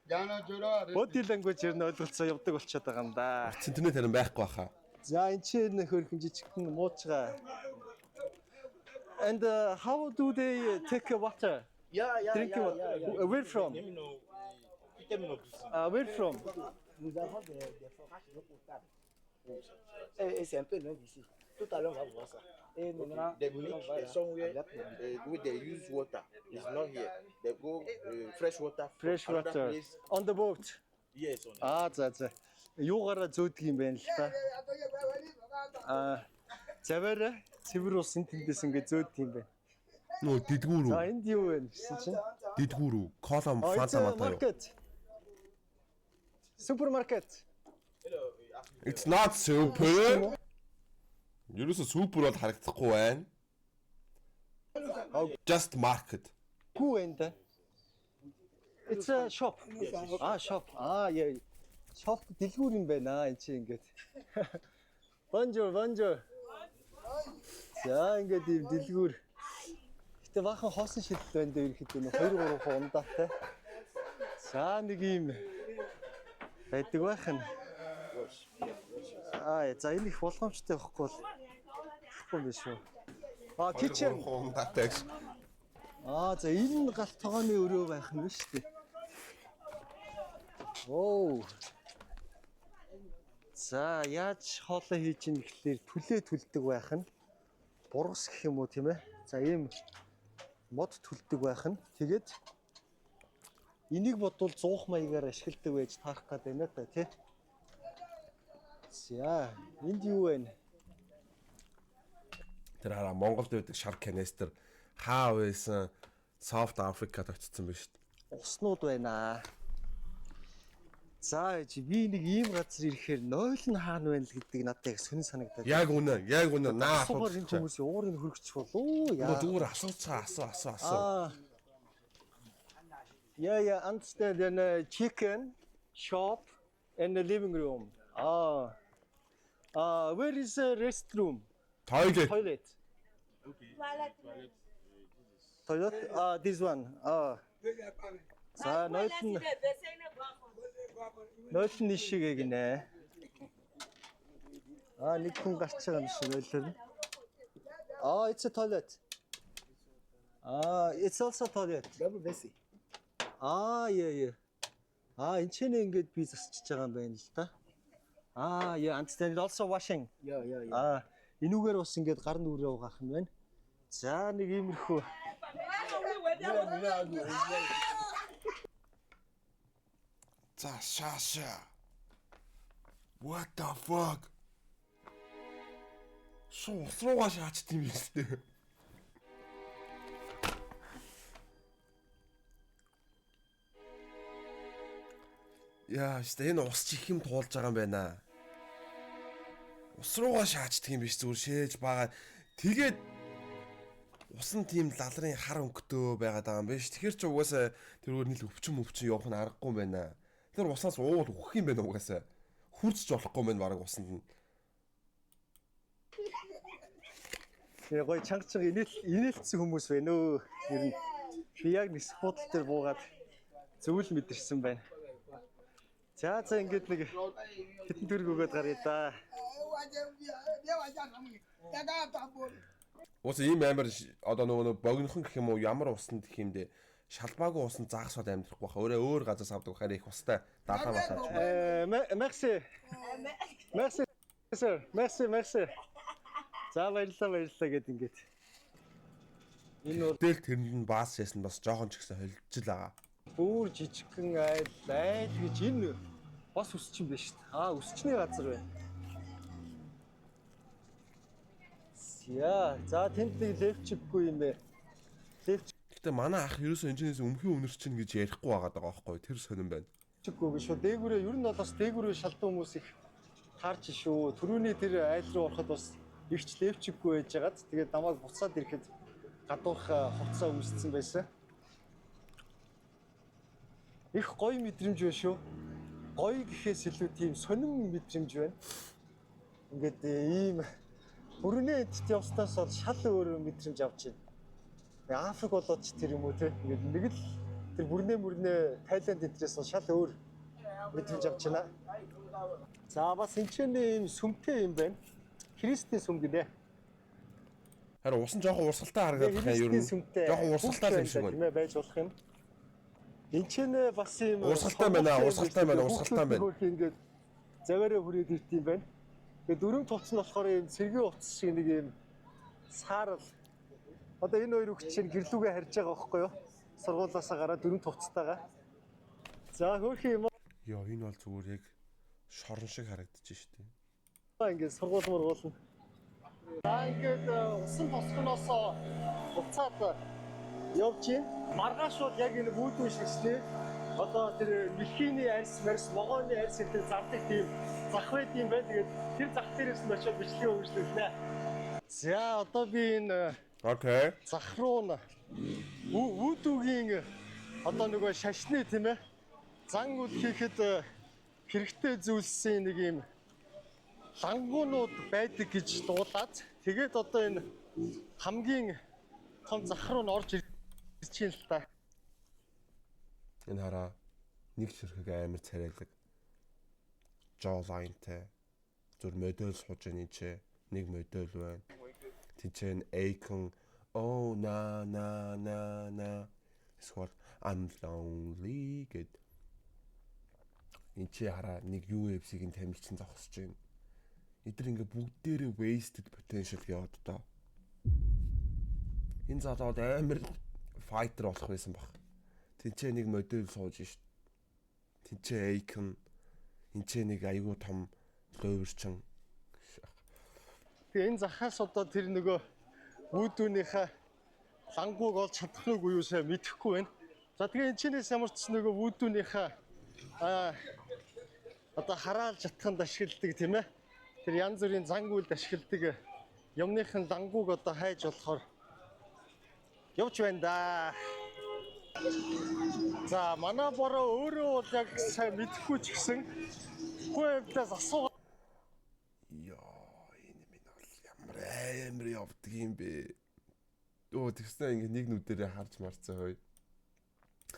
body language ер нь ойлголцоо явдаг болчиход байгаа юм да. Интернет харин байхгүй баха. За, энэ ч нөх хөрхөн жижигхэн муучгаа. And how do they take water? Yeah. Drinking water. Yeah. Where from? Let me know. Let me know. Where from? Nous avons des forages d'eau potable. Et c'est un peu loin d'ici. Tout à l'heure, on va voir ça. Et maintenant, They on make va là, somewhere avec nos where they use water. It's not here. They go fresh water from Fresh another water. place. On the boat. Yes, on Аа, за. Юугаараа зөөдөг юм бэ л та. Аа, заваараа цэвэр усын тэндээс ингээ зөөдөг юм байна. Нөө дэлгүүр За, үү? энд юу вэ гэсэн чинь? Дэлгүүр үү? Кола Oh, it's фанта a мата юу? market. Supermarket. It's not super. Ерөөсө супер бол харагдахгүй байна. Just market. Гүү байна да. It's a shop. Аа, shop. Аа, яа. Shop, дэлгүүр юм байна энэ чинь ингээд. Bonjour, bonjour. За, ингээд ийм дэлгүүр. Гэтэ баахан хоосон шилэл байна дээ ерөнхийдөө нэг 2 3 хуу ундаатай. За, нэг ийм байдаг байх нь. Аа, за, энэ их болгоомжтой байхгүй бол болохгүй юм биш үү? Аа, kitchen. Ундаатай гэж. Аа, за, энэ нь галт тогооны өрөө байх нь шүү дээ. Оу. За, яаж хоолоо хийж ийн гэхлээр түлээ түлдэг байх нь. Бургас гэх юм уу, тийм ээ. За, ийм мод түлдэг байх нь. Тэгээд энийг бодвол зуух маягаар ашигладаг байж таарах гээд байна та, тий. За, энд юу вэ? Тэр хараа, Монголд байдаг шар канистр хаа байсан South Africa-д очсон байна шүү дээ. Уснууд байна. За ээж, би нэг ийм газар ирэхээр нойл нь хаана байна л гэдэг надад яг сонин санагдаад. Яг үнэ, яг үнэ. Наа Асуухаар энэ асууж. хүмүүс уурыг хөргөчих болов уу? Нөгөө Яа. зүгээр асууцгаа, асуу, асуу, асуу. Аа. Yeah, understand. And chicken shop and the living room. Аа. Аа, where is the restroom? Toilet. Toilet. Toilet. Ah, this one. Аа. За, нойл нь шиг гинэ. Аа, нэг хүн гарч байгаа юм шиг нойлоор нь. Аа, it's a toilet. Аа, it's also toilet. Double WC. Аа, yeah. Аа, энэ ч нэ ингээд би засчиж байгаа юм байна л да. Аа, yeah, understand. Also washing. Yeah. Аа, энүүгээр бас ингээд гар нүрээ угаах юм байна. За, нэг иймэрхүү. За, шааша. What the fuck? Шуу ус руугаа шаачт юм биш үү? Яа, штэ, энэ ус чи их юм туулж байгаа юм байна. Ус руугаа шаачдаг юм биш, зүгээр шээж бага. Тэгээд ус нь тийм лалрын хар өнгөтөө байгаад байгаа юм биш. Тэгэхээр чи угаасаа тэрүүгээр нийл өвчин өвчин явах нь аргагүй юм байна. Тэр усаас уул өгөх юм байна угаасаа. Хүрч болохгүй юм байна бараг усанд нь. Тэгээ гоё чанга чанга инээлтсэн хүмүүс байна өө. Ер нь би яг нисэх буудал дээр буугаад зөвл мэдэрсэн байна. За, ингээд нэг хэдэн төгрөг өгөөд гаръя да. Уус ийм амар одоо нөгөө нэг богинохон гэх юм уу, ямар усанд гэх юм дээ. Шалбаагүй усан загас бол амьдрахгүй баха. Өөрөө өөр газар авдаг бахаар их устай далаа басаач. Merci. Merci sir. Merci, merci. За, баярлалаа, баярлалаа гэд ингээд. Энэ бол Тэгэл тэрэнд нь баас шээсэн бас жоохон ч гэсэн холилж л байгаа. Бүр жижигхэн айл айл гэж энэ бас өсч юм байна шүү дээ. Аа, өсчний газар байна. За, за, тэнд нэг левчикгүй юм бэ. Левчикгүй Гэтэ манай ах ерөөсөө энэчнээс өмхий үнэр чинь гэж ярихгүй байгаа даа байхгүй. Тэр сонирн байна. гэж шүү. Дээгүүрээ ер нь бол бас дээгүүрээ шалдан хүмүүс их таарч шүү. Төрөүний тэр айл руу ороход бас ихч левчикгүй байж байгаад тэгээд намайг буцаад ирэхэд гадуурх хувцас өмссөн байсан. Их гоё мэдрэмж байна шүү. Гоё гэхээс илүү тийм сонин мэдрэмж байна. Ингээд ийм Бруней эдт явснаас бол шал өөр мэдрэмж авч байна. Африк болоод ч тэр юм уу те. Ингээд нэг л тэр Бруней мөрнөө Тайланд эдрээс бол шал өөр мэдрэмж авч байна. За, бас энэ ч ийм сүмтэй юм байна. Христийн сүм гинэ. Харин ус нь жоохон урсгалтай харагдаад байна ер Христийн нь. сүмтэй. Жоохон урсгалтай л юм шиг байна. Тийм ээ, байж болох юм. Энд ч нэ бас ийм Урсгалтай байна, урсгалтай байна, урсгалтай байна. Хөөх ингээд заваараа хүрээд ирд юм байна. Тэгээ дөрөв хувцас нь болохоор ийм цэргийн хувцас шиг нэг ийм саарал. Одоо энэ хоёр хүүхд чинь гэрлүүгээ харж байгаа байхгүй юу? Сургуулаасаа гараад дөрөв хувцастайгаа. За, хөөрхөн юм Йоо, энэ бол зүгээр яг шорон шиг харагдаж штэ. аа, ингээд сургууль мургуулна. За, ингээд усан босгоноос буцаад явж байна. Маргааш бол яг энэ вүүдүү шигсний одоо тэр мэлхийний арьс, марс, могооны арьс гэдэг зардаг тийм зах байд юм байна. Тэгээд тэр зах дээрээс нь очиод бичлэгээ үргэлжлүүлнэ. За, одоо би энэ зах руу нь вүүдүүгийн одоо нөгөө шашны, тийм ээ, зан үйл хийхэд хэрэгтэй зүйлсийн нэг юм лангуунууд байдаг гэж дуулаад тэгээд одоо энэ хамгийн том зах руу нь орж ирж байна л та. Энэ хараа, нэг ширхэг амар царайлаг. Jawline-тай. Зүр модель сууж байгаа энэ ч нэг модель байна. Тинчэн Akon oh na na na na эсвэл I'm lonely гэд. Энэ чи хараа, нэг UFC-ийн тамирчин зогсож байна. Эдгээр ингээ бүгдээрээ wasted potential яваад доо. Энэ залуу бол амар fighter болох байсан баг. Тинчээ нэг модель сууж шít. Тинчээ Akon, энэ ч нэг айгүй том луйварчин. Тэгээ энэ захаас одоо тэр нөгөө вүүдүүнийхээ лангууг олж чадах нь үгүй юу, сайн мэдэхгүй байна. За, тэгээ энэ чинээс ямар ч нөгөө вүүдүүнийхээ одоо хараал жатханд ашигладаг, тийм ээ. Тэр янз бүрийн зан үйлд ашигладаг юмныхын лангууг одоо хайж болохоор явж байна да. За, манай бороо өөрөө бол яг сайн мэдэхгүй ч гэсэн хүн амьтаас асуугаад Йоо, энэ минь бол ямар амар явдаг юм бэ? Өө, тэгснэ ингээ нэг нүдэрээ харж марцсан хөөе.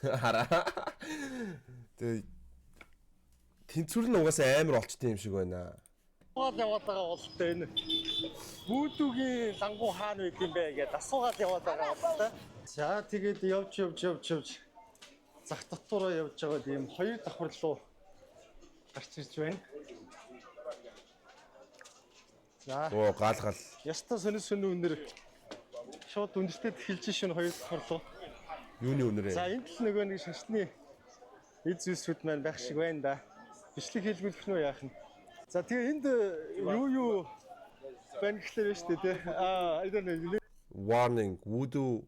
Хараа. Тэгээ тэнцвэр нь угаасаа амар олчтой юм шиг байна. яваад байгаа болтой, энэ вүүдүүгийн лангуу хаана байд юм бэ гэдээ асуугаад яваад байгаа болтой. За, тэгээд явж явж явж явж зах дотоороо явж байгаад ийм хоёр давхар руу гарч ирж байна. За, Оо, гал гал. ястаа сонин сонин үнэр шууд үнэртэй эхэлж шин хоёр давхар руу. Юуны үнэрээ? За, энд л нөгөө нэг шашны эд зүйлсүүд маань байх шиг байна да. Бичлэг хийлгүүлэх нь үү, яах нь. За, тэгээ энд юу юу байна гэхлээр байна шүү дээ, тий. Аа, I don't know. Warning: Voodoo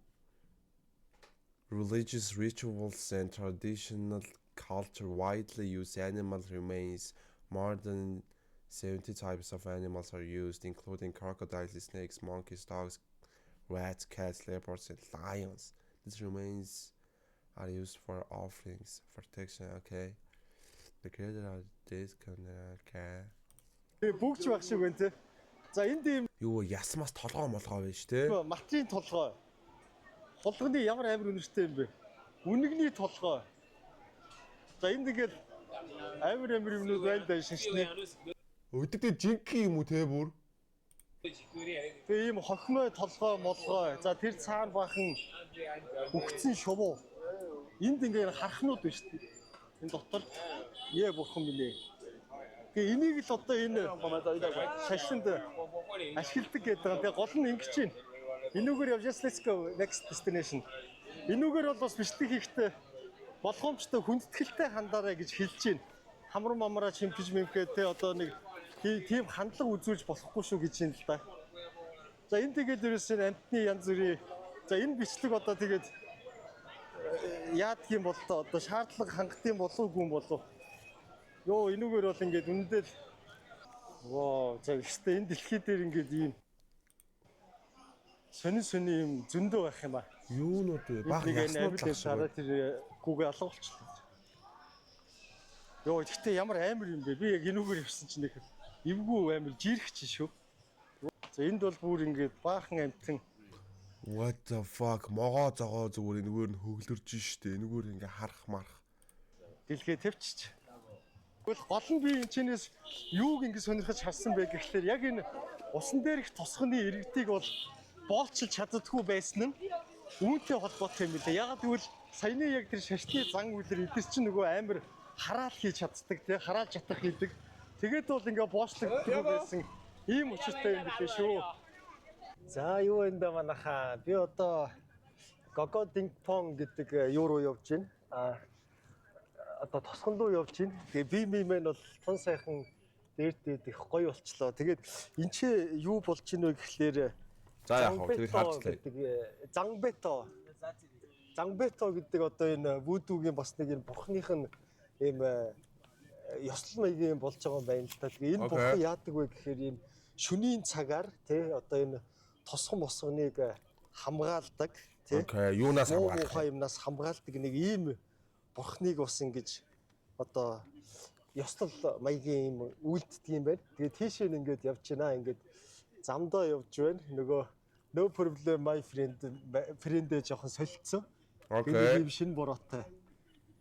religious rituals and traditional culture widely use animal remains. More than 70 types of animals are used, including crocodiles, snakes, monkeys, dogs, rats, cats, leopards, and lions. These remains are used for offerings, protection. Okay. The creator of this okay. Тэгээ бүгч байх шиг байна, тий. За, энд ийм Юу ясмаас толгоо молгоо байж те. матрийн толгой. Хулганы ямар амар үнэртэй юм бэ? Үнэгний толгой. За, энд ингээл амар амар юмнууд байна да шашны. Өдөртөө жинхэнэ юм уу те бүр? Тэгээ ийм хохимой толгой молгой. За, тэр цаана бахан үхсэн шувуу. Энд ингээ хархнууд байна шүү дээ. Энэ дотор ээ бурхан минь ээ. Тэгээ энийг л одоо энэ шашинд ашигладаг гэдэг юм. Тэгээ гол нь ингэж байна. Энүүгээр явж, let's go next destination. Энүүгээр бол бас бичлэг хийхдээ болгоомжтой, хүндэтгэлтэй хандаарай гэж хэлж байна. Хамар мамраа чимпэж мэмхээ те одоо нэг тийм хандлага үзүүлж болохгүй шүү гэж байна л да. За, энэ тэгээд ерөөсөө амьтны янз бүрийн, за, энэ бичлэг одоо тэгээд яадаг юм бол тоо, одоо шаардлага хангах юм болов уу, юм болов. Йоо, энүүгээр бол ингээд үнэндээ л воо, за, ихтэй энэ дэлхий дээр ингээд ийм сонин сонин юм зөндөө байх юм а. Юунууд вэ? Баг Нэг энэ яснууд амьд л ах шиг хараа байна. тэр гүгээ алга болчихлоо. Йоо, гэхдээ ямар амар юм бэ? Би яг энүүгээр явсан чинь нэг эвгүй амар жирэх чи шүү. За, энд бол бүр ингээд баахан амьтан. What the fuck? Могоо зогоо зүгээр энэгээр нь хөглөрж штэ. Энэгээр ингээ харах марах. Дэлгээ тавьчих. Тэгвэл гол нь би энэ чинээс юуг ингэ сонирхож харсан бэ гэхлээр яг энэ усан дээрх тосгоны иргэдийг бол боолчилж чаддаггүй байсан нь үүнтэй холбоотой юм билээ. Ягаад гэвэл саяны яг тэр шашны зан үйлэр эдгэр чинь нөгөө амар хараал хийж чаддаг тий, хараал чадах хийдэг. Тэгээд бол ингээ боочлогддог байсан ийм учиртай юм билээ шүү. За, юу энэ да манайхаа, би одоо Гого Дингпон гэдэг юу руу явж байна. А одоо тосгон руу явж байна. Тэгээ би мимэн бол тун сайхан дээр дээд их гоё болчлоо. Тэгээд энэ чи юу болж ийн вэ гэхлээр За, яг хав тэгээд харж лээ. гэдэг Занбето. Занбето гэдэг одоо энэ вүдүгийн бас нэг энэ бурхных нь ийм ёслол маягийн юм болж байгаа юм байна л та. Тэгээ энэ бурхан яадаг вэ гэхээр ийм шөнийн цагаар тий одоо энэ тосгон босгоныг хамгаалдаг тий. Okay, юунаас Муу хамгаалах муухай юмнаас хамгаалдаг нэг ийм бурхныг бас ингэж одоо ёслол маягийн юм үйлддэг юм байна. Тэгээ тийшээ нь ингээд явж байна. Ингээд замдаа явж байна. Нөгөө no problem my friend friend ээ жоохон солилцсон. Тэгээд ийм шинэ бороотой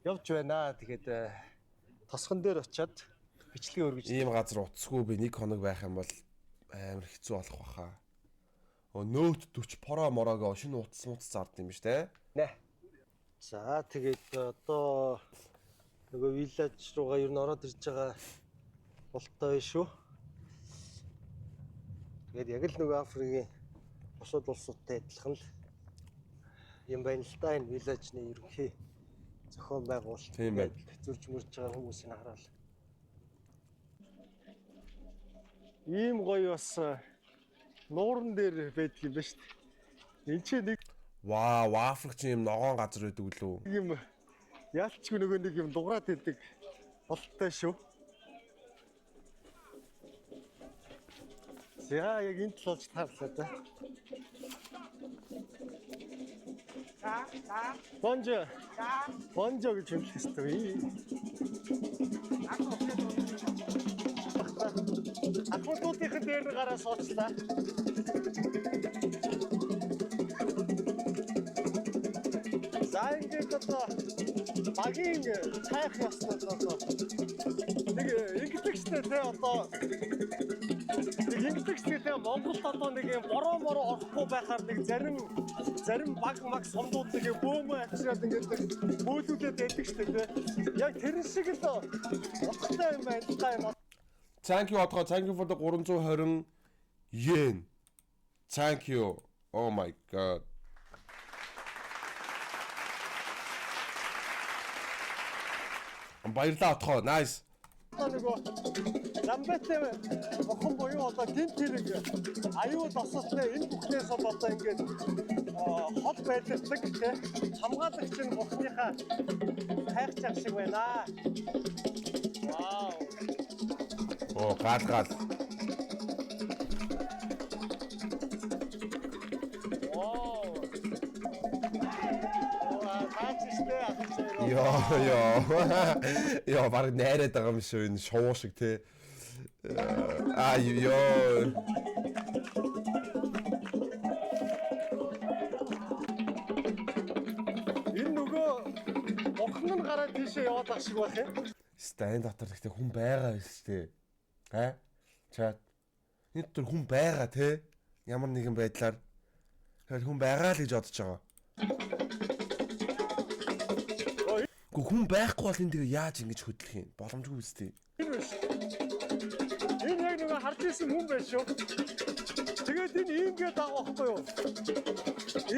явж байна. Тэгээд тосгон дээр очиад бичлэгээ өргөж Ийм газар утасгүй би нэг хоног байх юм бол амар хэцүү болох баха. Оо, Note 40 Pro морого шинэ утас мутас зард юм биш те. Нэ. За, тэгээд одоо нөгөө village руугаа ер нь ороод ирж байгаа болтой шүү. Тэгээд яг л нөгөө Африкийн бусад улсуудтай адилхан л юм байна л да, энэ village ны ерөнхий зохион байгуулалт. Тийм байна. Зурж мөрж байгаа хүмүүсийг хараад. Ийм гоё бас нууран дээр байдаг юм байна шүү дээ. Энд чинь нэг Вау, Африк чинь ийм ногоон газар байдаг үлээ. юм яалчгүй нөгөө нэг юм дуграад идэг болтой шүү. За, яг энэ тал болж таарлаа да. Bonjour. Bonjour гэж хэлэх ёстой. Ахмадуудын дээр нь гараа суучлаа. За, ингээд одоо багийн цайх ёслол одоо нэг ингэдэг штэ те, одоо нэг ингэдэг штэ те, Монголд одоо нэг юм бороо мороо орохгүй байхаар нэг зарим зарим баг маг сумдууд нэг юм бөөмөө авчираад ингээд нэг бөөлүүлээд байдаг штэ те. Яг тэр шиг л утгатай юм байна л да юм. Thank you отгоо, thank you for the 320 yen. Thank you. Oh my god. Баярлалаа, отгоо. Nice. Одоо нөгөө Замбатай бурхан буюу одоо гинт хэрэг аюул осолтой энэ бүхнээс бол одоо ингээд хол байлгадаг те, хамгаалагч нь бурхныхаа хайх чаг шиг байна. Вау. Оо, гал гал. Вау. Оо, таач штэ ахаж. Йоо ёо. Йоо, баг найраад байгаа юм шүү энэ шувуу шиг те. Аа ёо. Энэ нөгөө бурхан нь гараад тийшээ яваад ах шиг байх юм. Стайн дотор гэхдээ хүн байгаа биз дээ. Аа? Chat. Энэ дотор хүн байгаа те. Ямар нэгэн байдлаар тэгэхээр хүн байгаа л гэж бодож байгаа. Гэхдээ хүн байхгүй бол энэ тэгээ яаж ингэж хөдлөх юм? Боломжгүй үстэй. Энэ биш. Энэ яг нөгөө харж ирсэн хүн байх шүү. Тэгээд энэ иймгээд байгаа байхгүй юу?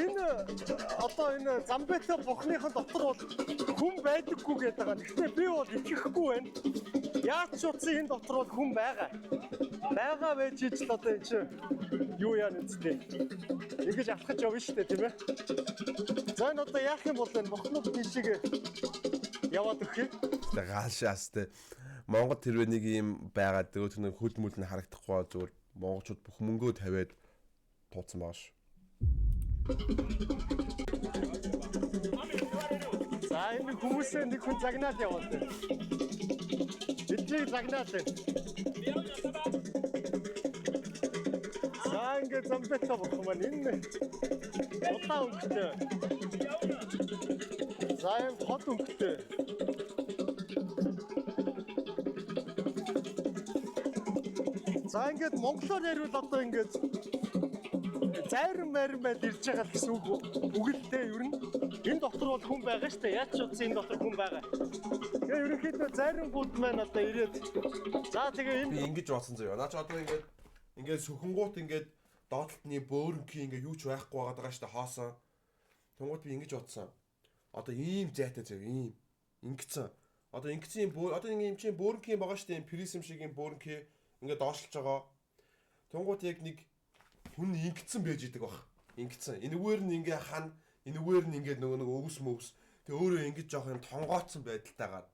Энэ одоо энэ Замбета бурхныхан дотор бол хүн байдаггүй гэдэг байгаа. Гэхдээ би бол итгэхгүй байна. Яаж ч утсан энэ дотор бол хүн байгаа. Байгаа байж ижил одоо энэ чинь юу яа нүцтэй. Ингэж алхаж явна шүү дээ, тийм ээ. За энэ одоо яах юм бол энэ бурхнууд тийшээ яваад өгөх юм. Тэгээ гаашаас те. Монгол тэрвээ нэг юм байгаа тэр нэг хөл мүл нь харагдахгүй зүгээр монголчууд бүх мөнгөө тавиад тууцсан байгаа ш. За энэ хүмүүсээ нэг хүн загнаал яваад байна. Эднийг загнаал байна. За ингээд Замбета бурхан маань энэ улаан өнгөтэй. За энэ хот өнгөтэй. За ингээд монголоор яриул одоо ингээд зайран майран байл ирж байгаа л гэсэн үг үг л дээ ер нь. Энэ дотор бол хүн байгаа шүү дээ. Яаж ч утсан энэ дотор хүн байгаа. Тэгээ ерөнхийдөө зайрангууд маань одоо ирээд за тэгээ энэ Би ингэж бодсон заяа. Наа чи одоо ингээд ингээд сөхөнгуут ингээд доотлтны бөөрөнхий ингээд юу ч байхгүй байгаад байгаа шүү дээ хоосон. Тэнгуут би ингэж бодсон. Одоо ийм зайтай заяа ийм ингэсэн. Одоо ингэсэн юм одоо ингэ юм чинь бөөрөнхий юм байгаа шүү дээ. Ийм призм шиг юм бөөрөнхий ингээд доошлж байгаа. Тэнгуут яг нэг хүн ингэсэн байж идэг баг. Ингэсэн. Энэгээр нь ингээ хан, энэгээр нь ингээд нөгөө нэг өвс мөвс. Тэг өөрөө ингэж жоох юм тонгооцсон байдалтайгаар.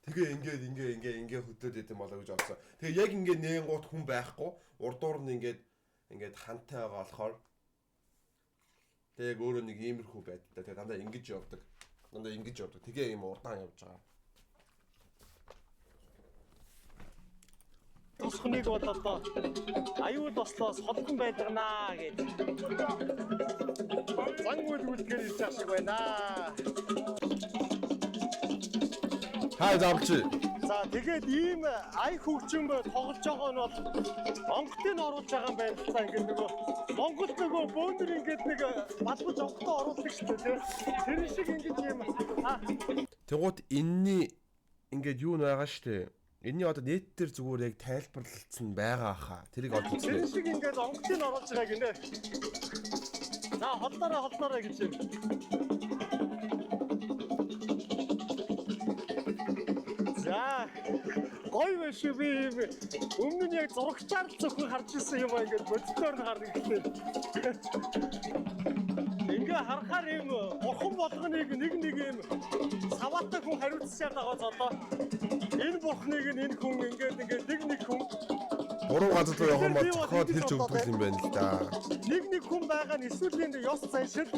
Тэгээ ингээд ингээ ингээ ингээ хөдлөөд идэм болоо гэж бодсон. Тэгээ яг ингээ нээнгуут хүн байхгүй, урдуур нь ингээд ингээд хантай байгаа болохоор тэгээ яг өөрөө нэг иймэрхүү байдалтай. Тэгээ дандаа ингэж явдаг. Дандаа ингэж явдаг. Тэгээ ийм урдаан явж байгаа. Тусхныг бол одоо аюул ослоос холхон байлганаа гэж. Зан үйл үлдгээр ирж байгаа шиг байна. Хай завлч. За тэгээд ийм ай хөгжим тоглож байгаа нь бол онготыг оруулж байгаа юм байна л та ингээд нөгөө Монгол нөгөө бөөндөр ингээд нэг балбаж онготоо оруулдаг шүү дээ. Тэр шиг ингэж ийм Тэгвэл энэний ингээд юу нэг байгаа шүү дээ. Энэний одоо нийт дээр зүгээр яг тайлбарлалцсан байгаа хаа. Тэрийг олж тэр үзлээ. шиг ингээд онготыг оруулж байгаа гинэ. За холлоороо холлоороо гэж юм. За гоё байх шүү би ийм өмнө нь яг зурагчаар л зөвхөн харж ирсэн юм аа ингээд боддоор нь харна гэхлээр. Ингээ харахаар ийм бурхан болгоныг нэг нэг ийм саваатай хүн хариуцсаар байгаа золоо. Энэ бурхныг нь энэ хүн ингээд ингээд нэг нэг хүн Гурван газар руу явах юм бол зохиод хэлж өгдөг юм байна л да. нэг нэг хүн байгаа нь эсвэл энэ ёс заншил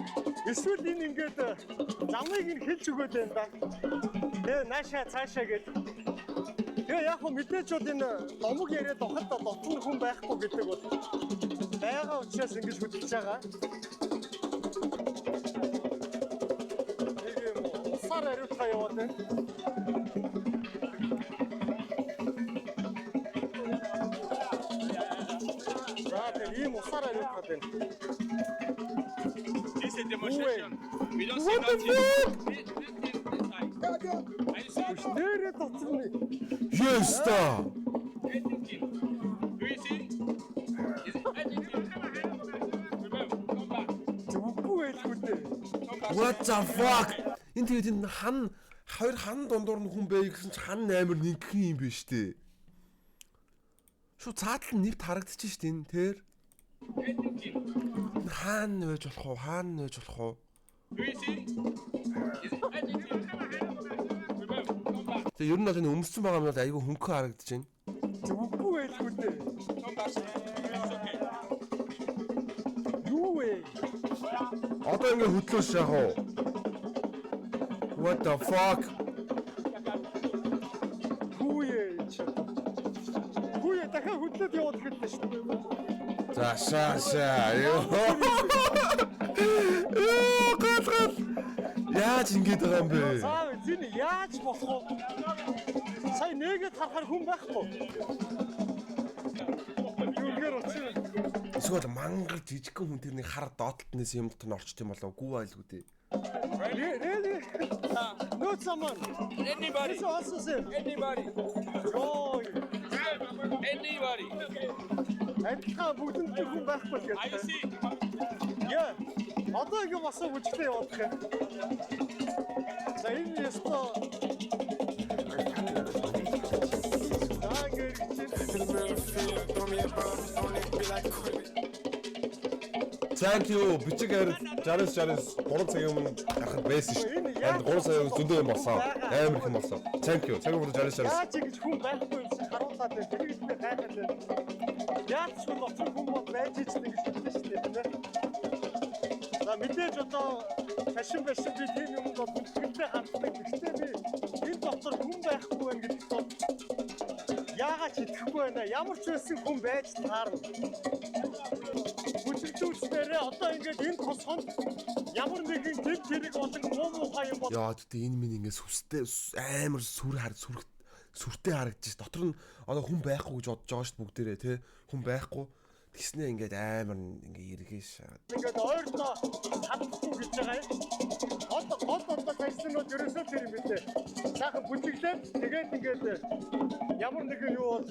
эсвэл энэ ингээд замыг нь хэлж өгөөд байна да. Тэгээ наашаа цаашаа гэл. Тэгээ яг хөө мэдээж бол энэ домог яриад ухад дотн хүн байхгүй гэдэг бол байгаа учраас ингэж хөдөлж байгаа. Нэг юм усаар ариутгаа яваад байна. За тэгээ ийм усаар ариутгаад байна. This is a demonstration. We don't see What the nothing. fuck? This thing inside. Are you seeing Нэрээ дотор нь Yes та. anything? Do you see? Is it anything? Remember, come back. зүггүй байлгүй дээ. Come back. What the fuck? Энэ тэгээд энэ хан хоёр хан дундуур нь хүн бэ гэсэн чи хан амар нэгхэн юм биш үү? Шүү цаатал нь нэвт харагдчих шүү дээ энэ тэр. Anything. Хаана байж болох вэ? Хаана байж болох вэ? Do you see? Is it anything? Remember, come back. Тэгээ ер нь бол энэ өмссөн байгаа юм бол айгүй хөнгөн харагдаж байна. Зүггүй байлгүй дээ. Come back. It's okay. Юу вэ? Одоо ингэ хөдлөөс яах вэ? What the fuck? Хүүе чи. Хүүе дахиад хөдлөөд яваад эхэллээ шүү дээ. За шаа шаа. Йоо. Йоо, гал гал. Яаж ингэж байгаа юм бэ? За зин яаж болох вэ? Сая нэгэд харахаар хүн байхгүй. Юугээр утсан. Эсвэл мангар жижигхэн хүн тэрний хар доотлтнээс юм дотор нь орчт юм болов уу? Гүү айлгүй дээ. Really? Not someone. Anybody. This also same. Anybody. Йоо. Anybody. Адилхан бүгдэнд нь хүн байхгүй л Are you гэдэг. see? Яа. Одоо ингэ босоо бүжиглээ явах юм. За, энэ ёстой. За, ингэ ирж Thank you. Бичиг харид 69 69 3 цагийн өмнө гарахад байсан шүү дээ. Харин 3 цагийн өмнө зөндөө юм болсон. Амар их юм болсон. Thank you. Цагийн өмнө 69 69. Яаж ингэж хүн байхгүй юм шиг харуулад байна. Тэр гэж би гайхаад байна. Яаж ч хүн дотор хүн бол байж ич нэг гэж хэлсэн шүү дээ, тийм ээ. За, мэдээж одоо шашин башин би тийм юмд бол хүндэтгэлтэй ханддаг. Гэхдээ би энэ дотор хүн байхгүй байна гэдэгт бол яагаад ч итгэхгүй байна. Ямар ч байсан хүн байж таарна. Бүжиглүүлснээрээ одоо ингээд энэ тосгонд ямар нэгэн гэмт хэрэг болон муу муухай юм бол Яа, тэгтээ энэ минь ингэ сүстэй амар сүр хар сүрх сүртэй харагдаж ш. Дотор нь одоо хүн байхгүй гэж бодож байгаа ш бүгдээрээ, тий. Хүн байхгүй. Тэгснээ ингээд амар ингээ эргэж шаад. Ингээд ойрдоо хадахгүй гэж байгаа юм. Гол гол одоо казинод ерөөсөө тэр юм билээ. Сайхан бүжиглээд тэгээд ингээд ямар нэгэн юу бол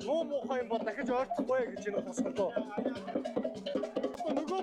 муу муухай юм бол дахиж ойртохгүй гэж энэ тосгондоо. Нөгөө